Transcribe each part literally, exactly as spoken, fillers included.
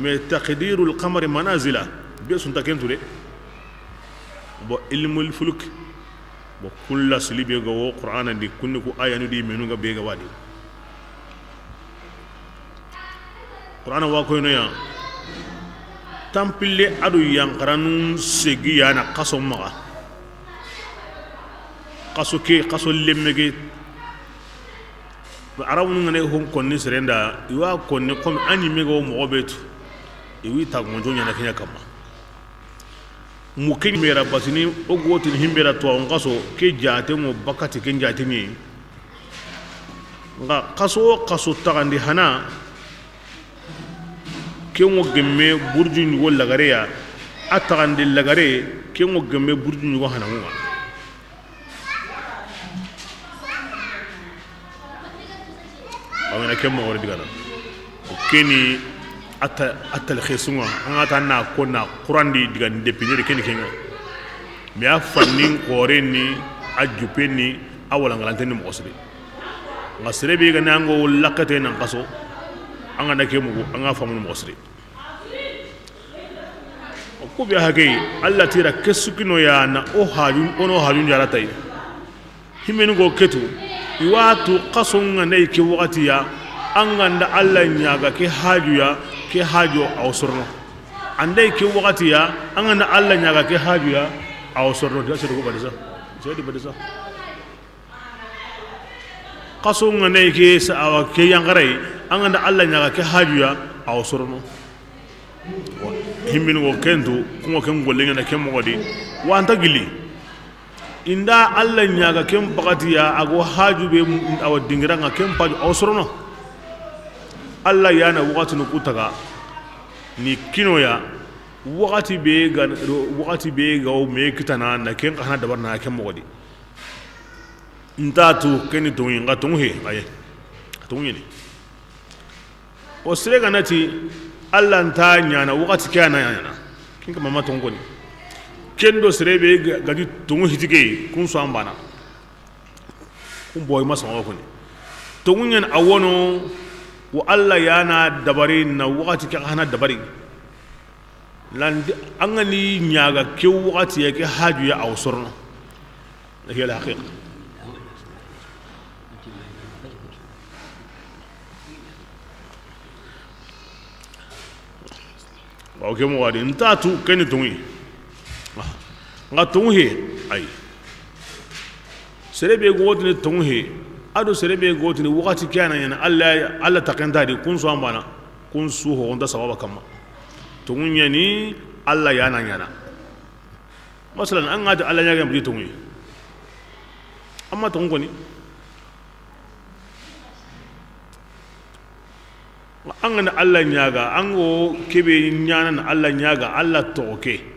Mais taqdirul qamari manazila, be su nta ken tu de. Bon, ilmul fulk, bon, kulla sili be ga wo Qur'ana ndi, kunni ku ayanu di menu ga be ga wadi. Qur'ana wa koyno ya, tanpille a do yanqaranu segi ya na xaso maxa. Xaso ke, xaso lemme ke. Arabunu ngana hon konni serenda, i wa konni comme a ɲimme ga wo moxo be tu, i wi tagumanco ɲana ke ɲa kamma. Mu ke ɲimme ra basini, o gotini himbe ra tuwa on xaso, ke jate ŋo bakati ke jate ɲi. Nga xaso wo xaso taxandi hana, ke ŋo gemme burju ɲugo lagare ya, a taxandi lagare, ke ŋo gemme burju ɲugo hana ŋo. Angana ke moxo wori digana, o keni atta, atta le xesunga, an ga ta na ko na Qur'an di diga ndepinere keni kenga. Mais a fannin xoren ni, a jupen ni, a walangalanten ni moxo siri. Nga sere be ga na an go lakkate nan xaso, an ga na ke mugu, an ga famu moxo siri. Ku be haqe, Allah tira ke sukino ya na o hajun, o no hajun jara tay. Himenu go ketu, i wa tu xaso nga nda i ke waxati ya, an ga nda Allah ɲaga ke haju ya, ke haju a wo sorono. An da i ke waxati ya, an ga nda Allah ɲaga ke haju ya, a wo sorono. Diga sedu go badisa. Sedu badisa. Xaso nga ne ke sa awa ke yangaray, an ga nda Allah ɲaga ke haju ya, a wo sorono. Himbini go kentu, kungo ken golle ɲana ke moxo di, wa nta gilli. Inda Allah ɲaga ken waxati ya, a go haju be awa dingira nga ken paju, a wo sorono. Allah ya na waxati no ku taga, ni kino ya, waxati be ga, waxati be ga o me kitana, na ken xana dabar na ke moxo di. Nta tu keni tonŋi, nga tonŋu he, aye. A tonŋu ɲeni. O sere ga na ti, Allah nta ɲana, waxati ke a na ɲana. Ken ka mama tonŋu koni. Ken do sere be ga, ga di tonŋu hitike, kun so an bana. Kun boy ma sama koni. Tonŋu ɲen a wono, wa Allah ya na dabari, na waxati ke xana dabari. Landi, an ga ni ɲaga ke waxati ya, ke haju ya, a wo sorono. Hiya al haqiqa. Wa ke moxo di, nta tu keni tonŋi. Nga tonŋu he, ay. Sere be gotini tonŋu he, a do sere be gotini waxati ke a na ɲana, Allah, Allah ta kenta di, kun so an bana, kun su ho nta sababa kamma. Tonŋu ɲeni, Allah ya na ɲana. Masalan, an ga ti Allah ɲaga mbi tonŋu. Amma tonŋu koni. An ga na Allah ɲaga, an go kebe ɲana na Allah ɲaga, Allah toxo ke.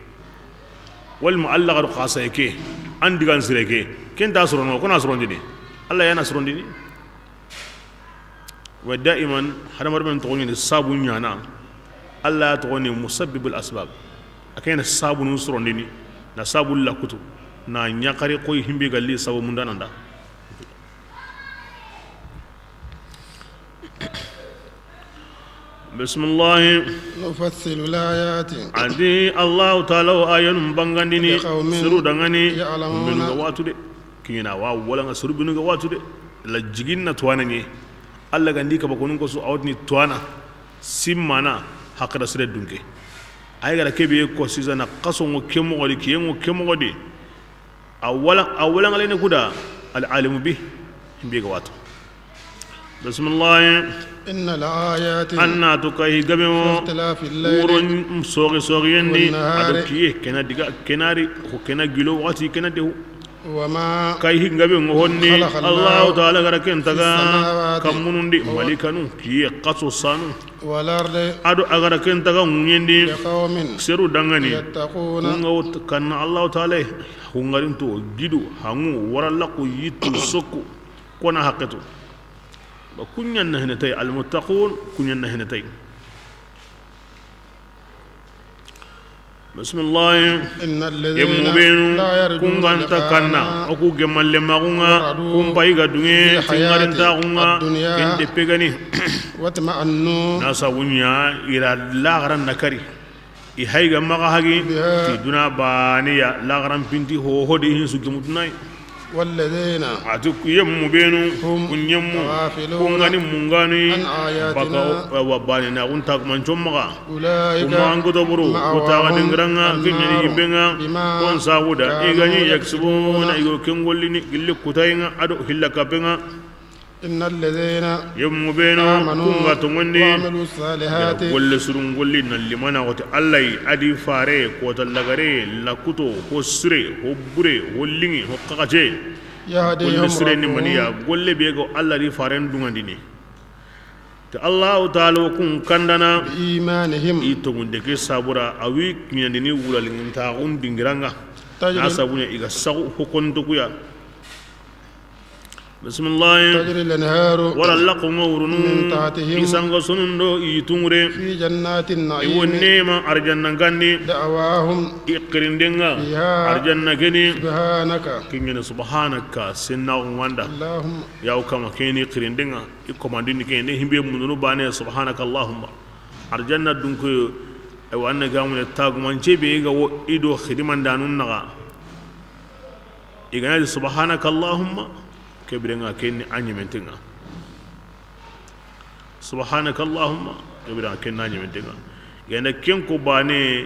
Walma Allah garo xasa ke, an digan sire ke. Ken ta sorono, kona sorondini. Allah ya na sorondini. Wa daiman, hadamaren toxo ɲeni sabu ɲana. Allah toxo ni musabbibul asbab. A ke na sabu nun sorondini, na sabu lakutu, na ɲaxare koy himbe galli sabu mundana nda. Bismillahi. Nufassilu l-ayati. A di Allahu Taala wo ayanun bangandini, liqawmin, seru dangani, ya'lamuna, benu ga watu de. Kiɲina wa wala nga seru benu ga watu de. La jiginna tuwana ɲe. Allah gandi kaba konun ko su awtini tuwana. Simmana haqira sire dunke. Ay gara kebe ko sisana xaso ngo ke moxo di, kiye ngo ke moxo di. A wala, a wala ngalene kuda, al alimu bi, himbe ga watu. Bismillah. Inna l-ayati. Anna to kay gabe mo. Fi ikhtilafi l-layli. Wuron sogi sogi yendi. Wan-nahari. Ado kiye, kena diga, kenari, ko kena gilo waxati, kena dehu. Wa ma. Kay hi gabe ngo honni. Khalaqa Allahu Taala gara ken taga. Fi samawati. Kammunundi, wal, malikanu, kiye, xaso sanu. Wal ardi. Ado a gara ken taga ŋuɲendi. Li qawmin. Seru dangani. Yattaquna. Kunga wot kanna Allahu Taala. Hungarinto, gidu, hangu, warallaqu, yittu, sokku, kona haqetu. Ba kunɲan na hene tay, almuttaqun, kunɲan na hene tay. Bisimilahi. Inna alladhina, yemmu benu, la yarjuna, kun ga nta kanna, liqa'ana, o ku gemmalle maxun ŋa, waradu, kun payi ga duŋe, bil hayati, tingarintaxun ŋa, ad-dunya, ken deppe ga ni. Watma'annu. Na sabu ɲa i ra laxaran na kari. I hayi ga maxa hagi, biha, ti duna baane ya, laxaran pinti hoho de hin su gemu dunayi. Walladhina, a ti ku yemmu benu, hum, kun yemmu, ghafiluna, kun ga ni mungani, an ayatina, baka wa baane na kun tagumanco maxa. Ulaika, kuma an goto buru, ma'wahum, ku taxa dingiran ŋa, an-nar, kin ɲa ni yimben ŋa, bima, kon sabuda, kanu, i ga ni, yaksibuna, yaksibuna, i go ken gollini, gilli kutayen ŋa, a do hilla kapen ŋa. Inna alladhina, yemmu benu, amanu, kun ga tongondi, wa amilu salihati, ya golle surun golli na limana wati Allah yi, a di fare, kota lagare, lakuto, ho sire, ho bure, ho liŋi, ho kaxace. Yahdihim, golle sire ni mani ya, rabbuhum, golle be go Allah di faren duŋandini. Ti Allahu taala wo kun kandana, bi imanihim, i tongunde ke sabura, a wi kiɲandini wulaliŋintaxun dingiran ŋa. Tajri, na sabu ɲa i ga saxu hokontokuya. Bisimilahi. Tajri lanharu, wala laxun ŋa wurunu, min tahtihim, i sango sunun do i tungure. Fi jannati na'im, i wo neema arjanna gandi. Da'wahum, i xirinden ŋa, fiha, arjanna geni. Subhanaka, kiɲene subhanaka, sennaxu ŋa nda. Allahumma, yaw kama keni xirinden ŋa, i komandini keni himbe mundunu baane, subhanaka Allahumma. Arjanna dunko, e wanne gamune tagumance be ga wo i do xidimandanun naxa. I ga na ti subhanaka Allahumma, ke biren ŋa ken ni a ɲementen ŋa. Subhanaka Allahumma, ke biren ŋa ken ni a ɲementen ŋa. I ga na ken ko baane,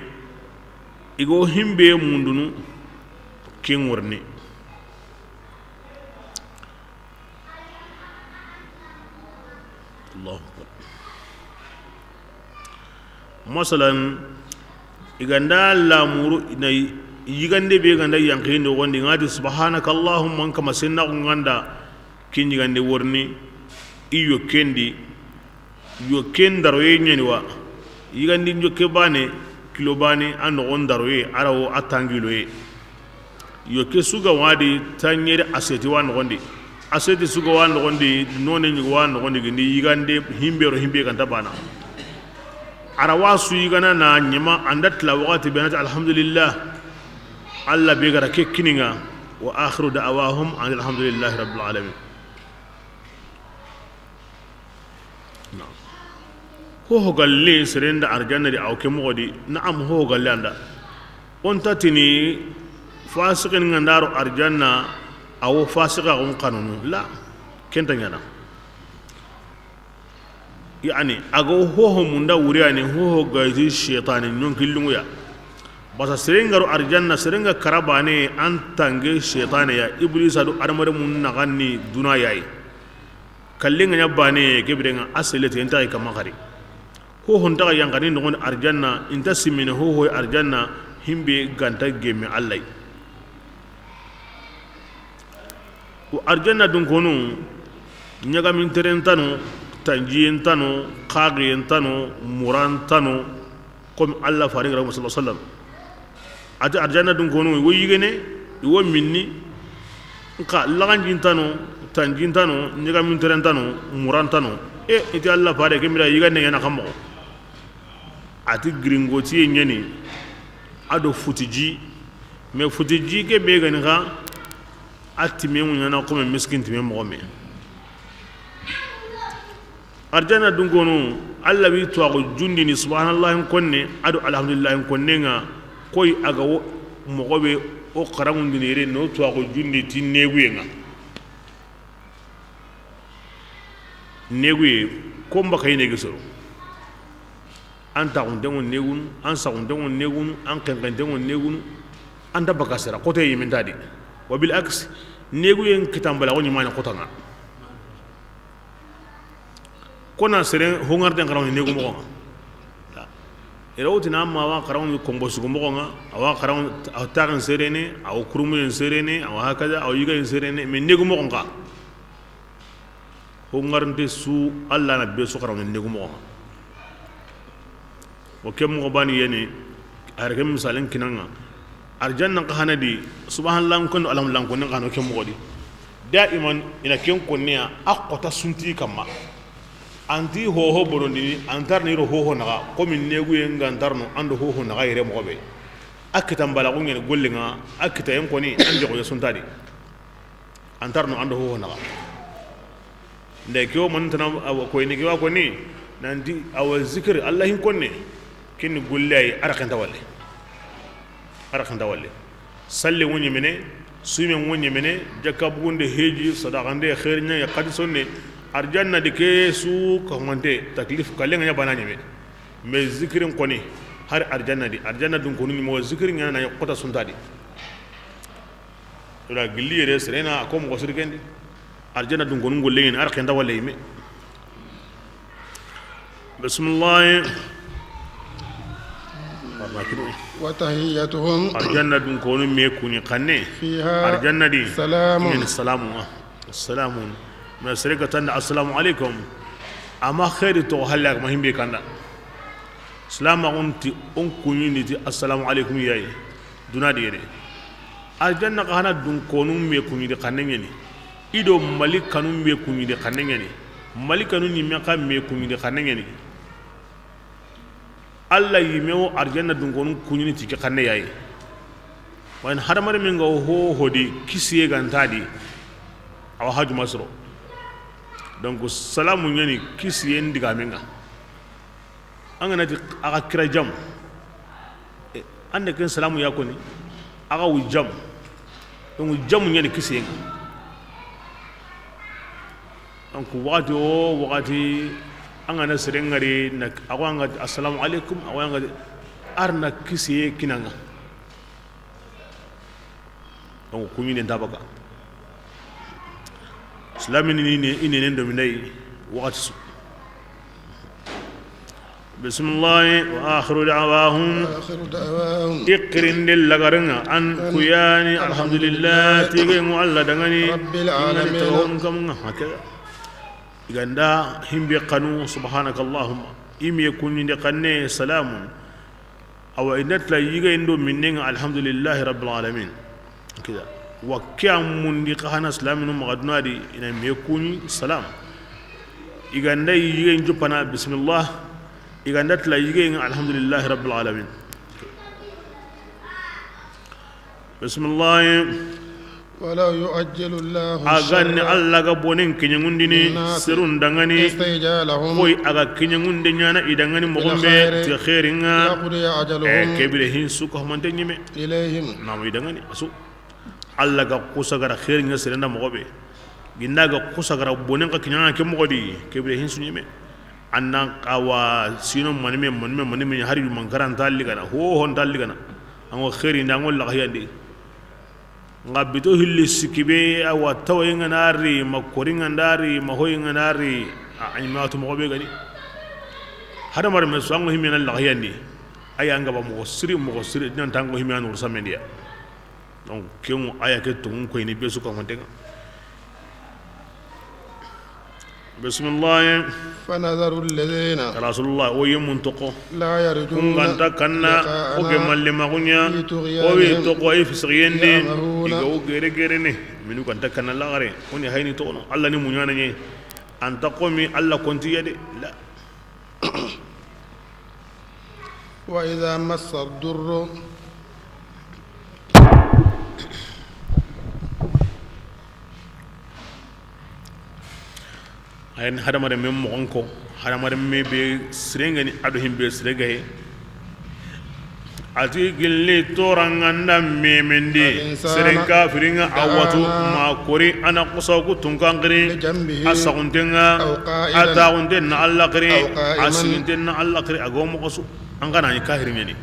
i go himbe mundunu, ken ŋorni. Allahu akbar. Masalan, i ga nda lamuru na yigande be ga nda yanqinde wondi ŋa ti subhanaka Allahumma, n kama sennaxu ŋa nda ken yigande worni, i yo ken di, yo ken daroye ɲeni wa, yigandi jokke baane, kilo baane, a noxon daroye, a ra wo a tangiloye. Yo ke su ga wa di tanɲere aseti wa noxondi. Aseti su ga wa noxondi, none ɲugo wa noxondi, gindi yigande himbe ro himbe ga nta baana. A ra wa su yigana na ɲema, a nda tila waxati be na ti alhamdulillah. Allah be ga ra ke kini ŋa, wa akhiru da'wahum an alhamdulillahi rabbil alamin. Naam. Hoho galle seren da arjanna di, a wo ke moxo di, naam, hoho galle a nda. O nta tini fasiqin ŋa nda ro arjanna, a wo fasiqaxun xanunu la, ken nta ɲaana. Yani, a ga wo hoho munda wuriyani, hoho ga ti seytaane ɲonkillunŋuya. Basa seren ga ro arjanna, seren ga kara baane, an tange seytaane ya, Ibliisa do adamarenmun naxan ni duna ya yi. Kallen ga ɲa baane, ke biren ŋa a selete, i nta xa yi kama xari. Hoho nta xa yanqani noxon di arjanna, i nta simine hoho arjanna, himbe ga nta gemme Allah yi. Wo arjanna dunkonu, ɲagaminteren nta no, tanjiyen nta no, xaxiyen nta no, muran nta no, Comme Allah faare ga ra, sallallahu alaihi wasallam. A ti arjanna dunkonu, i wo yigene, i wo minni, nxa laxanji nta no, tanji nta no, ɲagamintere nta no, mura nta no. E, i ti Allah faare, ke mira yigande ɲaana xa moxo. A ti giringotiye ɲaani, a do futiji. Mais futiji ke be ga ni xa, a time ŋa ɲaana comme miskin time moxo me. Arjanna dunkonu, Allah wi tuwaxu jundini subhanallahi konne, a do alhamdulillahi konne ŋa, koy a ga wo moxo be o xaranŋundini yere no tuwaxu jundi ti neguye ŋa. Neguye, ko n baka yine ge soro. An taxuntenŋo negunu, an saxuntenŋo negunu, an xenxentenŋo negunu, an ta baka sera, xote yiminta di. Wa bil aks, neguyen kitanbala xo ɲimane xotanga. Kona seren hongarden xaranŋo negu moxo ŋa. Ere wotini a ma wa xaranŋo kombo sugu moxo ŋa, a wa xaranŋo taxen serene, a wa kurumuyen serene, a wa hakaza, a wa yigayen serene, mais negu moxo nxa. Hongarnte su, Allah na be su xaranŋo negu moxo ŋa. O ke moxo bani yene, a yere ke misalen kinanŋa. Arjanna xa hana di, subhanallah kono, alhamdulillah kono, xano ke moxo di. Daiman, ina ken konniya, a xota sunti kamma. Anti hoho borondini, antar ni ro hoho naxa, komi neguye nga antar no, ando hoho naxa yere moxo be. A kitan balaxu ɲeni gollen ŋa, a kitayen koni, an joxoye suntadi. An tarno an do hoho naxa. Nde ke wo man tana, awa koyni ke wa koni, nanti awa zikir, Alla hin konne, kenni golle ay, a raxenta walle. A raxenta walle. Salle wo ɲemene, sume wo ɲemene, jakka bugunde, heji, sadaxande, xeeri ɲaŋe, xadi sonne, arjanna di ke su kamante, taklif kallen ŋa ɲa bana ɲeme. Mais zikirin koni, hari arjanna di, arjanna dun konu ɲi mo zikirin ŋa na ɲa xota suntadi. Ila gilli yere serena ko moxo siri kendi. Arjanna dun konu golle ɲeni, a raxenta walle yime. Bismillahi. وتحيتهم Arjanna dun konu me kuɲi xanne. فيها Arjanna di. سلام. Ɲeni salamu. Salamun. Mais sere ga tanda assalamu alaikum. Ama xeeri to halle ma himbe kanda. Silamaxun ti on kuɲindi ti assalamu alaikum yayi. Duna di yere. Arjanna xa hana dun konu me kuɲindi xanne ɲeni. I do malikanu me kuɲindi xanne ɲeni. Malikanu ɲimme xa me kuɲindi xanne ɲeni. Alla yime wo arjanna dun konu kuɲini ti ke xanne yayi. Wa in hadamare men ga ho hodi kisiye ganta di. Awa haju masro. Donc salamu ɲeni kisiye ndiga men ŋa. An ga na ti a ga kira jam. E, an da ken salamu ya koni. A ga wu jam. Donc jamu ɲeni kisiye ŋa. Donc waxati wo waxati, an ga na sere ŋari na, a ko an ga assalamu alaikum, a ko an ga arna kisiye kinanga. Donc kuɲi ne nta baga. Islamini ni ne, i ne nen do minai waxati su. Bismillahi wa akhiru da'wahum. وآخر دعواهم I xirinde lagarenga an أن kuyani الحمد لله. Alhamdulillah, tige mu Allah dangani. رب العالمين. Ingani tawon kamunga, hakada. Iganda himbe kanu, subhanakallahumma. Imiye kunyinde kanne, salamun. Awa indatla yiga indo minnenga, alhamdulillahi rabbil alamin. Kida. Wa kiya mundi kahana islaminu magaduna di ina me kuni salam. Iganda yige njupana bismillah. Iganda tla yige nga alhamdulillahi rabbil alamin. Bismillah. ولو يؤجل الله A ganni الشر Allah ga bonen kiɲangundini للناس serun dangani. استعجالهم Koy aga kiɲangunde ɲana idangani mogonbe بالخير ti khairinga. لقضي أجلهم E kebire hin suka mante ɲime. إليهم Namu idangani asu. Allah ga kusa gara khairinga serenda mogobe. Ginda ga kusa gara bonen ka kiɲanga ke mogodi kebire hin su ɲime. Annan kawa sino manime manime manime hari man karanta ligana ho ho nta ligana. Ango khairi ndango lagayandi. Nga bito hilli sikibe awa tawaye nga nari ma kori nga ndari ma hoye nga nari. A ɲimatu mogobe gani. Hada mar me so ango himena lagayandi. Aya nga ba mogo siri mogo siri dinan tango himena nur samendiya. Donc kemu aya ke tungun koyni be su ka mantenga. Bismillah. فنذر الذين Rasulullah, o yemun toko. لا يرجون Kunganta kanna, لقاءنا o ge malle magunya, في طغيانهم o wi toko ay fisriyende, يعمهون iga o gere gere ne, minu kanta kanna lagare, oni hayni tono, Allah ni munyana nye, anta komi Allah konti yade, la. وإذا مس الضر Ayen hadamaren men mogon ko, hadamaren me be sirengani ado himbe siregaye. Ati gilli toranganda memendi الإنسان seren kafiringa a watu دعانا ma kori ana kusa ku tunkan kiri بجنبه a saguntenga أو قاعدا a tagunten na Allah kiri أو قائما a siginten na Allah kiri a gomo kosu an kana ni kahirin yani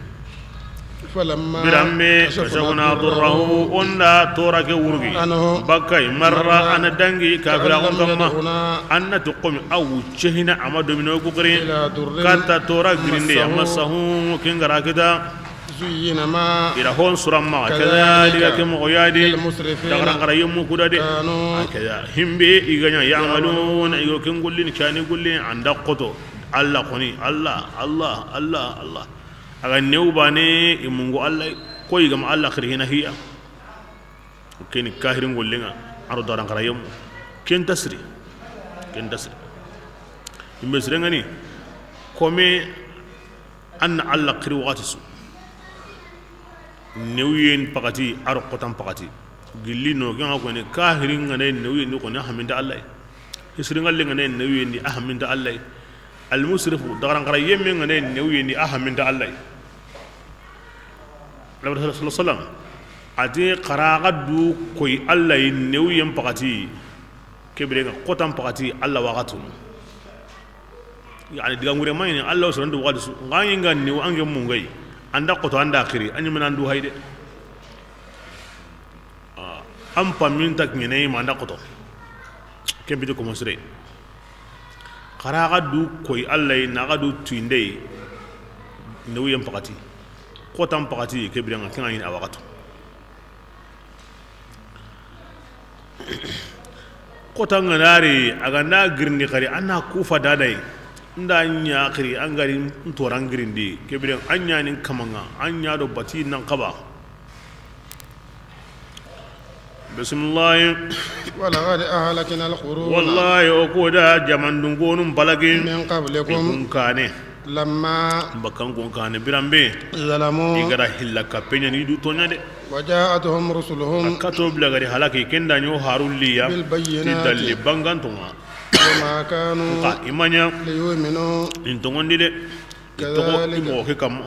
فلما Biramme كشفنا kashafna ضره durrahu onda tora ke wurgi عنه bakkai marra مر ana dangi كأن kafira لم on kamma يدعنا anna to qomi awu cehina ama domino ku kiri إلى ضر kata tora girinde مسه amasahu kengara kita زين ما ira hon suramma كذلك kadhalika ke mogoyadi للمسرفين dagaran gara yemmu kudade كانوا akada himbe iganya يعملون ya'maluna igo ken gollin kani gollin anda qoto Allah koni Allah Allah Allah Allah aga new bane imungo Allah koy gam Allah khirhina hiya keni kahirin gollinga aro daran gara yemmu ken tasri ken tasri imbe sirengani kome Anna Allah xiri waxati su. Newuyen pakati, a ro xotan pakati. Gilli no, ke ŋa koni, kahirin ŋa ne newuyen di koni, a haminta Allah. Hisirin ŋalle ŋa ne newuyen di, a haminta Allah. Almusrifu, dagaran xara yemme ŋa ne newuyen di, a haminta Allah. Nabi sallallahu alaihi wasallam a ti, xara ga du koy Allah yi newuyen pakati, ke bire ŋa xotan pakati, Allah waxatu. Yani diga ŋure mayni, Allah o soron du waxati su, ŋa yi ŋa newu, an ke mu ŋa yi, an da xoto, an da xiri, an yi menan du hayde. Ah, an pa min ta kiɲene ma an da xoto. Ken piti komo sire. Xara ga du koy Allah yi, na ga du tuyinde yi, newuyen pakati, xotan pakati, ke bire ŋa, ke ŋa yi a waxatu. Xotan ŋa na ri, a ga na girindi xari, an na kufa dadayi. Nda ɲa xiri, an gari ntoran girindi, ke bire an ɲa ni kamaŋa, an ɲa do bati nan xaba. Bisimilahi. ولقد أهلكنا القرون. Wallahi, o ko da jamandun konun balagi. من قبلكم. I kun kane. لما. Bakkan kun kane biranbe. ظلموا. I ga da hilla kappe ɲa ni du toɲa de. وجاءتهم رسلهم. A kato bila gari halaki kenda ɲo harulliya. بالبينات. Ti dalli bangantonŋa. وما كانوا. Nka i ma ɲa. ليؤمنوا. In tonŋondi de. I toxo i moxo ke kamma.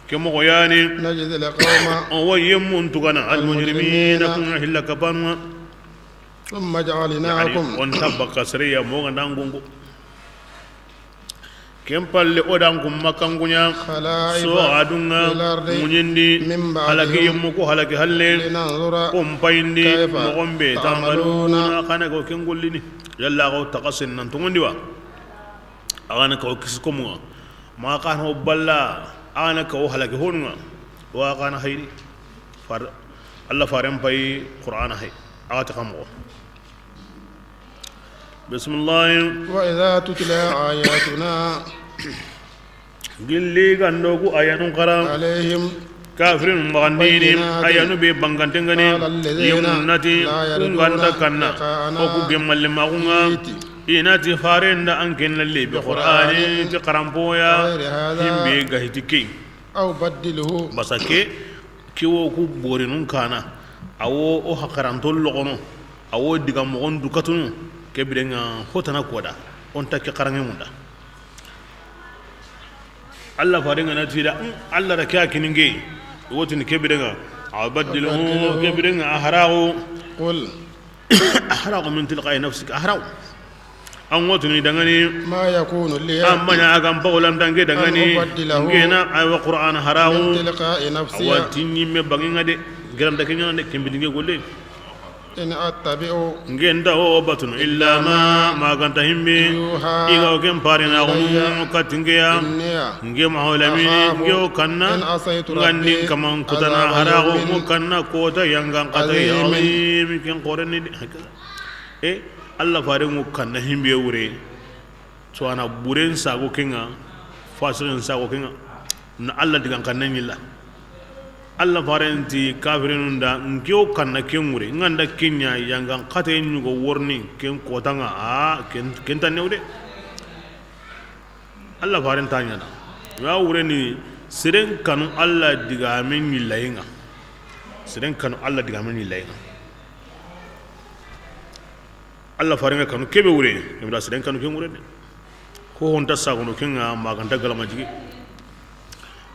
Ke moxo yani. نجزي القوم. O wa yemmun tugana, المجرمين. Almujrimina, kun ŋa hilla kapanun ŋa. ثم جعلناكم. Yani, o nta bakka sere ya, moxo ga nda ŋongo. Ken palle, o da an kun makanguɲa. خلائف. So a dunŋa. في الأرض. Ŋuɲindi. من بعدهم. Halaki yemmu ku halaki halle. لننظر. Kun payindi. كيف. Moxo be. تعملون. Tambaluna, xa na ko ken gollini. Yalla ko taxasen nan tonŋondi wa. A ga na ko kisi komuŋa. Ma xa na o balla, a ga na ka o halaki honunŋa. Wa xa na hayni. Far, Allah faren pay Qur'ana hay. A ga ta kamo. Bismillah. وإذا تتلى آياتنا. Gilli ga ndogu ayanun xara. عليهم. Kafirin maxandini, بينات. Ayanu be bangantengani. قال الذين. Yemnati, لا يرجون. Kunganda kanna. لقاءنا. O ku gemmalle maxunga. ائت. I na ti farenda an ken lalle be بقرآن. Qur'ani ti xaranpoya. غير هذا. Himbe ga hiti ke. أو بدله. Basake, ke wo ku borinun kana. Awo o hakaranto logono. Awo diga mogon dukatunu. Ke birenga hotana koda. On ta ke xarange munda. Allah farenga na tida, mm, Allah da kya kininge. Wotini ke birenga. أو بدله. Ke birenga a harago. قل. A harago من تلقاء نفسك. A harago. An wotini dangani. ما يكون لي. Amma ɲa a ga n pagolan dange dangani. أن أبدله. Ngena aywa Qur'an harago. من تلقاء نفسي. Awa tinɲimme bangenga de. Geranda kenyana de kembidinge golle. إن أتبع. Nge nta o batunu إلا ما. Maganta himbe. يوحى. I ga o ken parina. إلي. Katingeya. إني. Nge maholami. أخاف. Nge o kanna. إن عصيت. Ngandin. ربي. Kaman kutana. عذاب. Harago. يوم. Mo kanna kota yangan kata. عظيم. Azim ken koreni de. E, Allah farengu kanna himbe wure. So ana buren sago kenga. Fasirin sago kenga. Na Allah digan kanna nyilla. Allah farenti kafirinun da, nke o kanna ken ŋure, nganda kenya yangan kate nyugo worni, ken kotanga, a, ken, ken tanne wude. Allah farenta nyana. Ya wureni, seren kanu Allah digamen nyillayenga. Seren kanu Allah digamen nyillayenga. Allah farenga kanu kebe wure, kebe da seren kanu ken wure de. Ko honta sagono kenga maganta galama jigi.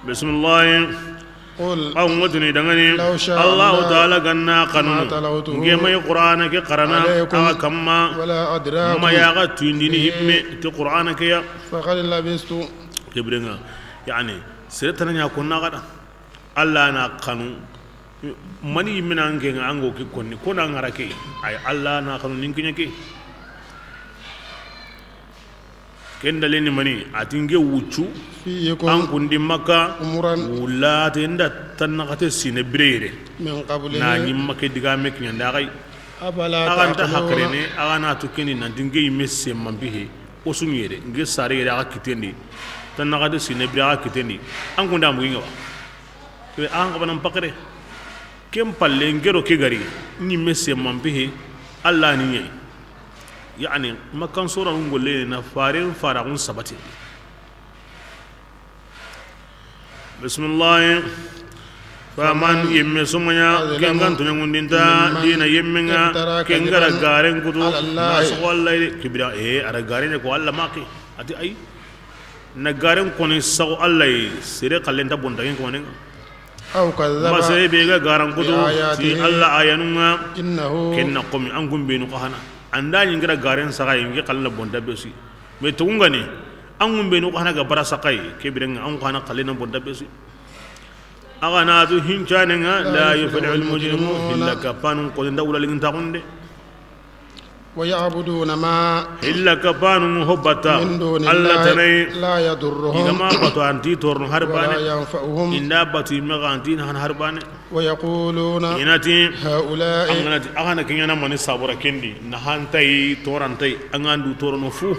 Bismillah. قل. Aw ngotini dangani. لو شاء الله. Allah Ta'ala ganna kanu. ما تلوته. Nge may Qur'ana ke qarana. عليكم. Aga kamma. ولا أدراكم. Ma ya ga tuindini. به. Himme ti Qur'ana ke ya. فقد لبثت. Kebrenga. Yani, sere tananya konna gada. Allah na kanu. Mani yimmina an ke nga an go ke konni, ko na ngara ke. Ay Allah na kanu nin kinya ke. Ken daleni mani, a ti nge wuccu. فيكم. An kundi Makka. عمرا. Wula te nda tannaxate sine bireyere. من قبله. Na ɲi Makka diga me kinya nda gay. أفلا تعقلون. Aga nta hakrene, aga na to keni nan ti nge yimme semman bihe. O su ɲere, nge sare yere aga kitendi. Tannaxate sine bire aga kitendi. An kunda muginga wa. Ke be an xabanan pakare. Ken palle ngero ke gari, ɲimme semman pehe, Allah ni ɲayi. Yani, Makkan sora nun golle na faren fara hun sabati. Bismillah. Faman, yemme su ma ɲa, ken ga nta toɲangundinta dina yemmen ŋa, ken ga ra garen kutu na soxo Alla yi de. Kibira, e, a ra garen ɲa ko Alla ma ke. A ti ayi. Na garen koni saxu Alla yi, sere xalle nta bonta ken konen ŋa. Aw kazzaba, ma sere be ga garan kutu ti Alla ayanun ŋa, innahu, ken na komi an gumbenu xa hana. An da ɲi n ga ra garen saxa yi, n ke xalle na bonta be su. Mais togun ga ni, an gumbenu xa hana ga bara saxa yi, ke biren ŋa an xa hana xalle na bonta be su. A ga na tu hincanen ŋa, la yuflihul mujrimun, hilla kappanun ko nda wula lingin taxunde. Wa ya'buduna ma, hilla kappanun ho batta, min duni Alla tanai, la yadurruhum, i ga ma batu an ti torno har bane, wala yanfa'uhum, i nda batu i me ga an ti na han har bane. Wa yaquluna, i na ti, haula'i, an ga na ti, a ga na ke ɲaana mani sabura ken di, na han ta yi, toran ta yi, an ga ndu torono fu.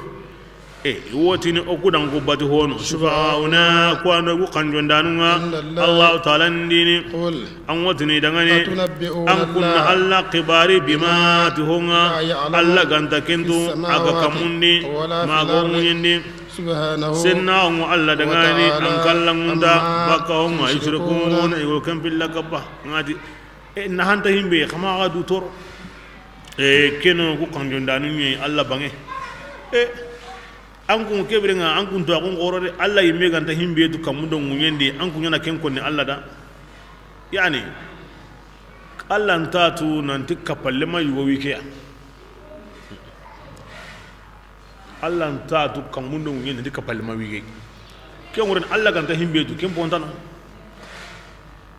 E, i wo tini o ku da n ku bati hono. Shufa'auna, ku wa no ku kanjondanun ŋa. Inda Allah. Allahu Taala ndini. Qul. An wo tini dangani. Atunabbi'una, an kunna Allah, Alla xibari bima, ti ho ŋa, la ya'lamu, Alla ga nta ken tu, fis samawati, a ga kammun di, wala fil ardi, ma ga ŋuɲen di. Subhanahu, senna ŋo Alla dangani, wa ta'ala, an kallanŋunda, amma, baka ho ŋa, yushrikuna, yushrikuna, i wo ken pilla kappa. Ŋa ti, e, na han ta himbe, xa ma ga du toro. E, ke no ku kanjondanun ɲi Alla banŋe. E, an kun ke biren ŋa, an kun to a kun xoro de, Alla yimme ga nta himbe tu kammu do ŋuɲen di, an kun ɲaana ken konni Alla da. Yani, Alla nta tu nanti kapalle ma yugo wi ke ya. Alla nta tu kammu do ŋuɲen di nanti kapalle ma wi ke. Ken ŋuren Alla ga nta himbe tu, ken pontano.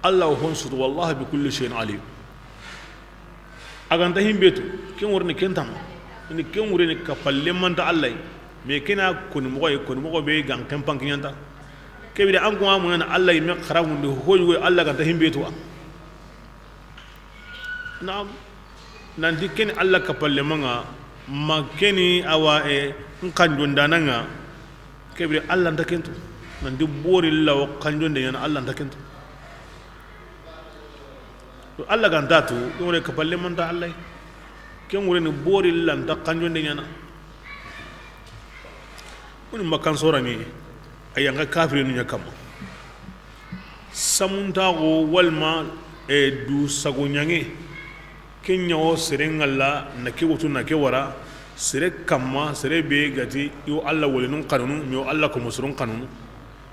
Alla wo hon sutu, wallahu bi kulli shay'in alim. A ga nta himbe tu, ken ŋuren ni ken tama. Ni ken ŋuren ni kapalle ma nta Alla yi. Mais ke na koni moxo yi, koni moxo be ga n ken panki ɲaana ta. Ke bire an ko amu na Alla yimme xaramundi ho yugo Alla ga nta himbe tu wa. Naam. Nanti ken ni Alla kapalleman ŋa, ma ken ni awa, e, n kanjondanan ŋa, ke bire Alla nta ken tu. Nanti bori lawo kanjonde ɲaana Alla nta ken tu. To Alla ga nta tu, ken ŋure kapalleman nta Alla yi. Ken ŋure ni bori lanta kanjonde ɲaana. Woni Makkan sorani, a yan ga kafirinu ɲa kamma. Samuntaxu walma, e, du sago ɲaŋe. Ke ɲa wo sere ŋalla na ke wutu na ke wara. Sere kamma, sere be ga ti i wo Alla wolinun xanunu, i wo Alla komo surun xanunu.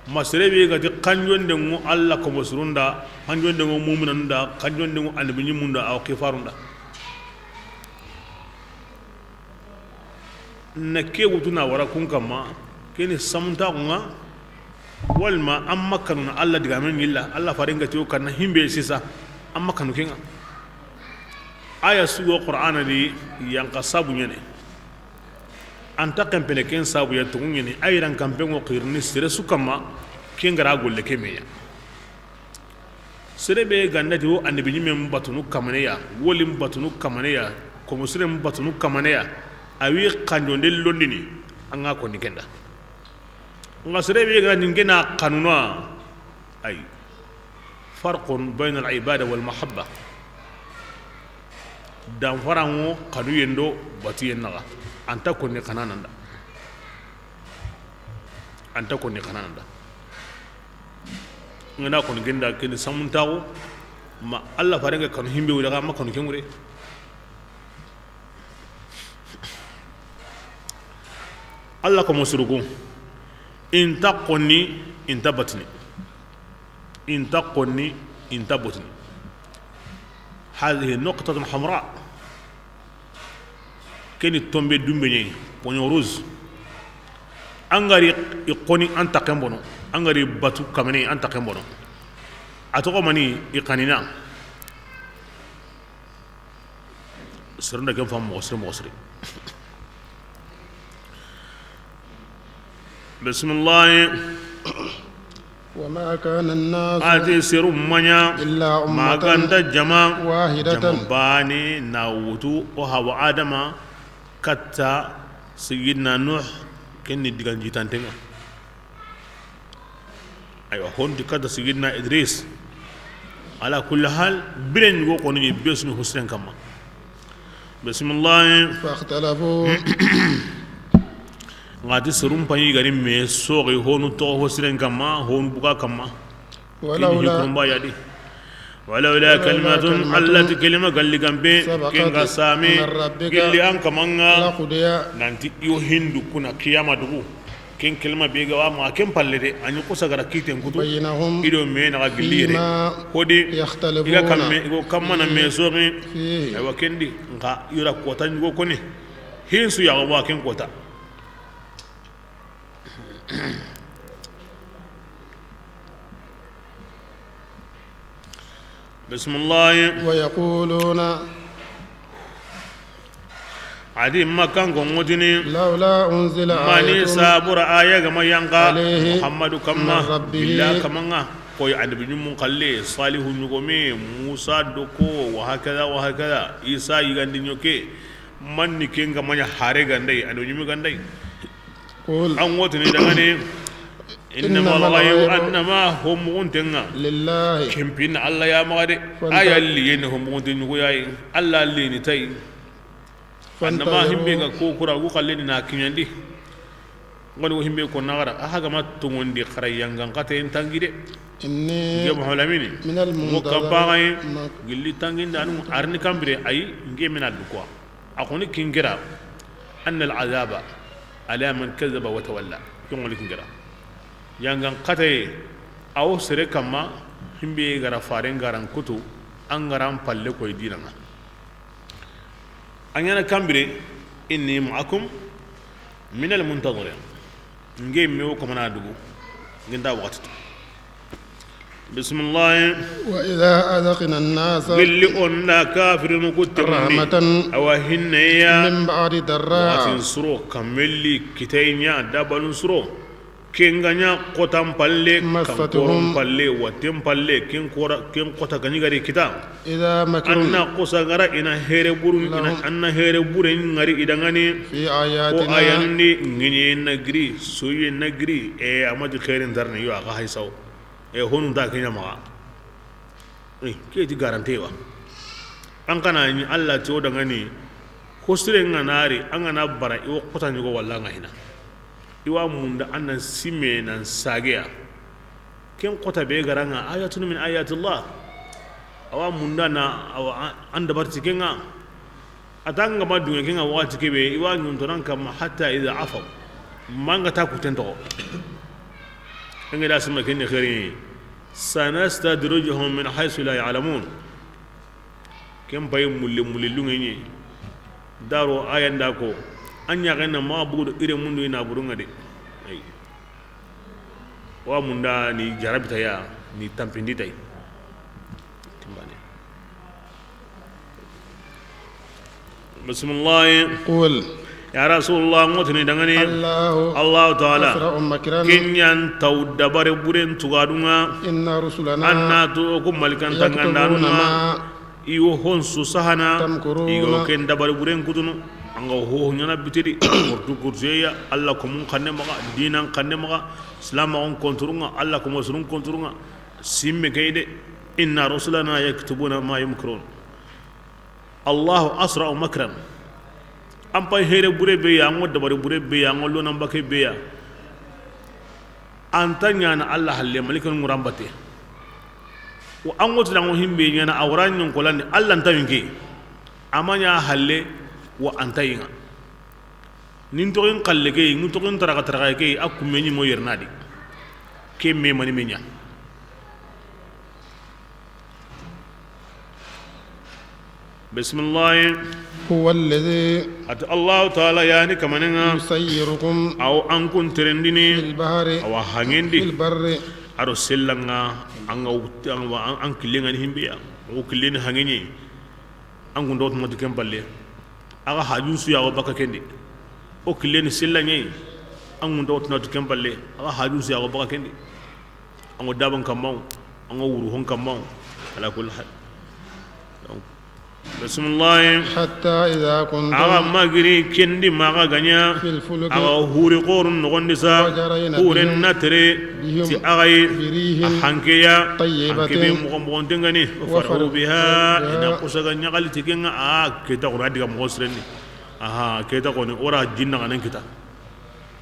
Ma sere be ga ti kanjonde ŋo Alla komo surun da, kanjonde ŋo muminanun da, kanjonde ŋo annabi ɲimmun da, a wo kifarun da. Na ke wutu na wara kun kamma, ke ni samuntaxu ŋa, walma an ma kanu na Alla digamen ɲilla, Alla faren ga ti o kanna himbe sisa, an ma kanu ken ŋa. Aya su go Qur'ana di, yan xa sabu ɲene. An ta kempene ken sabu ya togu ɲene, a yiran kampen ŋo xirini sere su kamma, ken ga ra golle ke me ya. Sere be ga nda ti wo annabi ɲimen batunu kamane ya, wolin batunu kamane ya, komo siren batunu kamane ya, a wi kanjonde londini, an ga koni ken da. Ŋa sere be ga ni n ke na xanuna, ay. Farqun bayna al ibada wal mahabba. Danfara ŋo xanuyen do batuyen naxa. An ta koni xanananda. An ta koni xanananda. N ga na koni ken da, ke ni samuntaxu, ma Alla faren ga kanu himbe wure, xa ma kanu ken wure. Alla komo surugu, i nta koni, i nta batini. I nta koni, i nta batini. Hadhihi nuqtatun hamra. Ke ni tombe dumbe ɲa yi, pognon rouge. An ga ri i koni, an taxen bono. An ga ri batu kamane, an taxen bono. A toxo mani, i xanina. Sere nda ken fam moxo siri, moxo siri. Bisimilahi. Wa ma kana an-nas, a ti seru ma ɲa, illa ummatan, ma ga nta jama, wahidatan, jama baane na wutu o Hawa Adama katta Sayyidina Nuh, ken ni digan jitanten ŋa. Aywa, hondi katta Sayyidina Idris. Ala kulli hal, biren ɲi go koni ɲi be su ni ho siren kamma. Bisimilahi. Fakhtalafu. Ŋa ti seru n paɲi ga ni me soxi honu toxo ho siren kamma, honu buga kamma. Walawla. Kini hikurumba ya di. ولولا كلمة، Alla ti kelima galli gambe, سبقت ken ga same, من ربك gilli an kaman ŋa, لقضي. Nanti i wo hindu kuna kiyama dugu. Ken kelima be ga wa ma ken palle de, a ni kusa gara kiten kutu. بينهم I do me na ga gilli yere. فيما Hodi, يختلفون i ga kamme, i go kamma na me soxi. فيه. Aywa kendi, nka i ra kota ɲugo koni. Hinsu ya ga wa ken kota. Bisimilahi. ويقولون. A di Makkanko ŋotini. لولا أنزل آية. Mani sabura aya ga ma yanqa. عليه. Muhammadu kamma. من ربه. Billa kaman ŋa. Koy annabi ɲumun xalle, Salihu ɲugome, Musa doko, wa hakada, wa hakada. Isa yigandi ɲoke. Manni ken ga ma ɲa hare gandai, annabi ɲumu gandai. قل An wotini dangane. إنما الغيب Annama homugunten ŋa. لله Kempin Alla ya maxa de. فانتظروا. Aya liyeni homugunten ɲugo yayi. Alla liyeni tayi. Annama فانتظروا himbe ga ko kura gu xalleni na kiɲandi. Ngoni wo himbe ko na gara, a haga ma tongondi xara yangan xate en tangi de. إني Nge Muhammad Lamini. من Mo المنتظرين. Kabaxaye, gilli tangindanu arni kambire ayi, nge mena dukwa. A xoni kingira, أن العذاب على من كذب وتولى. Kengoli kingira. Yangan xataye, awo sere kamma, himbe gara faren garan kutu, an garan palle koy dinanga. A ɲana kambire, إني معكم من المنتظرين. Nge me wo kamana dugu, nge nda waxati to. Bisimilahi. وإذا أذقنا الناس Gelli o nda kafirinu ku temundi. رحمة Awa hinneya. من بعد ضراء Waxatin suro, kamelli, kitay ɲa, dabanun suro. Ken ga ɲa xotan palle, مستهم kankoron palle, watten palle, ken kora, ken xota ga ɲi gari kita. إذا مكر An na xosa gara i na here burun, i na, لهم an na here buren ŋari i dangani. في Ko آياتنا ayanundi, ŋiɲe na giri, soye na giri, e, amati xerin darni yo, a ga haysaw. E, honun ta ke ɲa maxa. E, ke ti garante wa. An kana ɲi Alla ti o dangani, hosire ŋa nari, an ga na bara, i wo xota ɲugo walla ŋa hina. I wa munda an nan simme nan sageya. Ken xota be garanga, آية من آيات الله. Awa munda na, awa an dabarti kenga. Atanga ma dunge kenga waxati kebe, i wa ɲuntonan kamma حتى إذا عفوا. Manga ta kuten toxo. Enge da sima kenne xeeri. سنستدرجهم من حيث لا يعلمون. Ken payi mulle mulle lunŋe ɲi. Daro aya nda ko. An ɲaxen na maxa bugu do ire mundu i na burunŋa de. Ay. Wa munda ni jarabita ya, ni tampindi tay. Timbane. Bisimilahi. قل Ya Rasulullah, ŋotini dangani. الله Allahu Taala. أسرع مكرا Ken ɲa n taw dabare buren tugadunŋa. إن رسلنا An na to ku malikan يكتبون tangandanunŋa. ما I wo honsu sahana. تمكرون I ga wo ken dabari buren kutunu. An ga ho ɲana bitedi. Kurtu kurtiyeya. Alla ko mun xanne maxa, dinan xanne maxa. Silamaxun konturunŋa, Alla ko musulun konturunŋa. Simme kay de. إن رسلنا يكتبون ما يمكرون. الله أسرع مكرا. An pay here bure be ya, an ŋo dabari bure be ya, an ŋo lonan bake be ya. An ta ɲana Alla halle, malikan ŋuran bate. Wa an ŋo tilanŋo himbe ɲana, a wara ɲon kolandi, Alla nta winke. Ama ɲa halle, wa an ta yinŋa. Nin toxin xalle ke, nin toxin taraxa taraxa ke, a kumme ɲi mo yernadi. Ke me mani me ɲa. Bisimilahi. هو الذي Ati Allahu Taala yani kamaneŋa. يسيركم Aw an kun terendini. في البحر Awa hangendi. في البر Aro sellanŋa, an ga wutti, an, an, an killenŋa ni himbe ya. O killeni hangenye. An kun dawtu matu ken palle. Aga hajun su ya go baka kendi. O killeni sellanye. An kun dawtu natu ken palle. Aga hajun su ya go baka kendi. An ŋo daban kammaw, an ŋo wuru hon kammaw, ala kulli hal. Donc, bisimilahi. حتى إذا كنتم Axa magiri kendi maxa ga ɲa, في الفلك axa huri xorun noxondi sa, وجرين huren بهم na tere, بهم ti axa yi, بريح a hankeya, طيبة hanke be moxo moxonte ŋa ni, وفرحوا وفرحوا بها, بها. I na kusa ga ɲaxali ti kenŋa, a keta xura diga moxo sirenni. Aha, keta xoni, ora jinna xanen kita.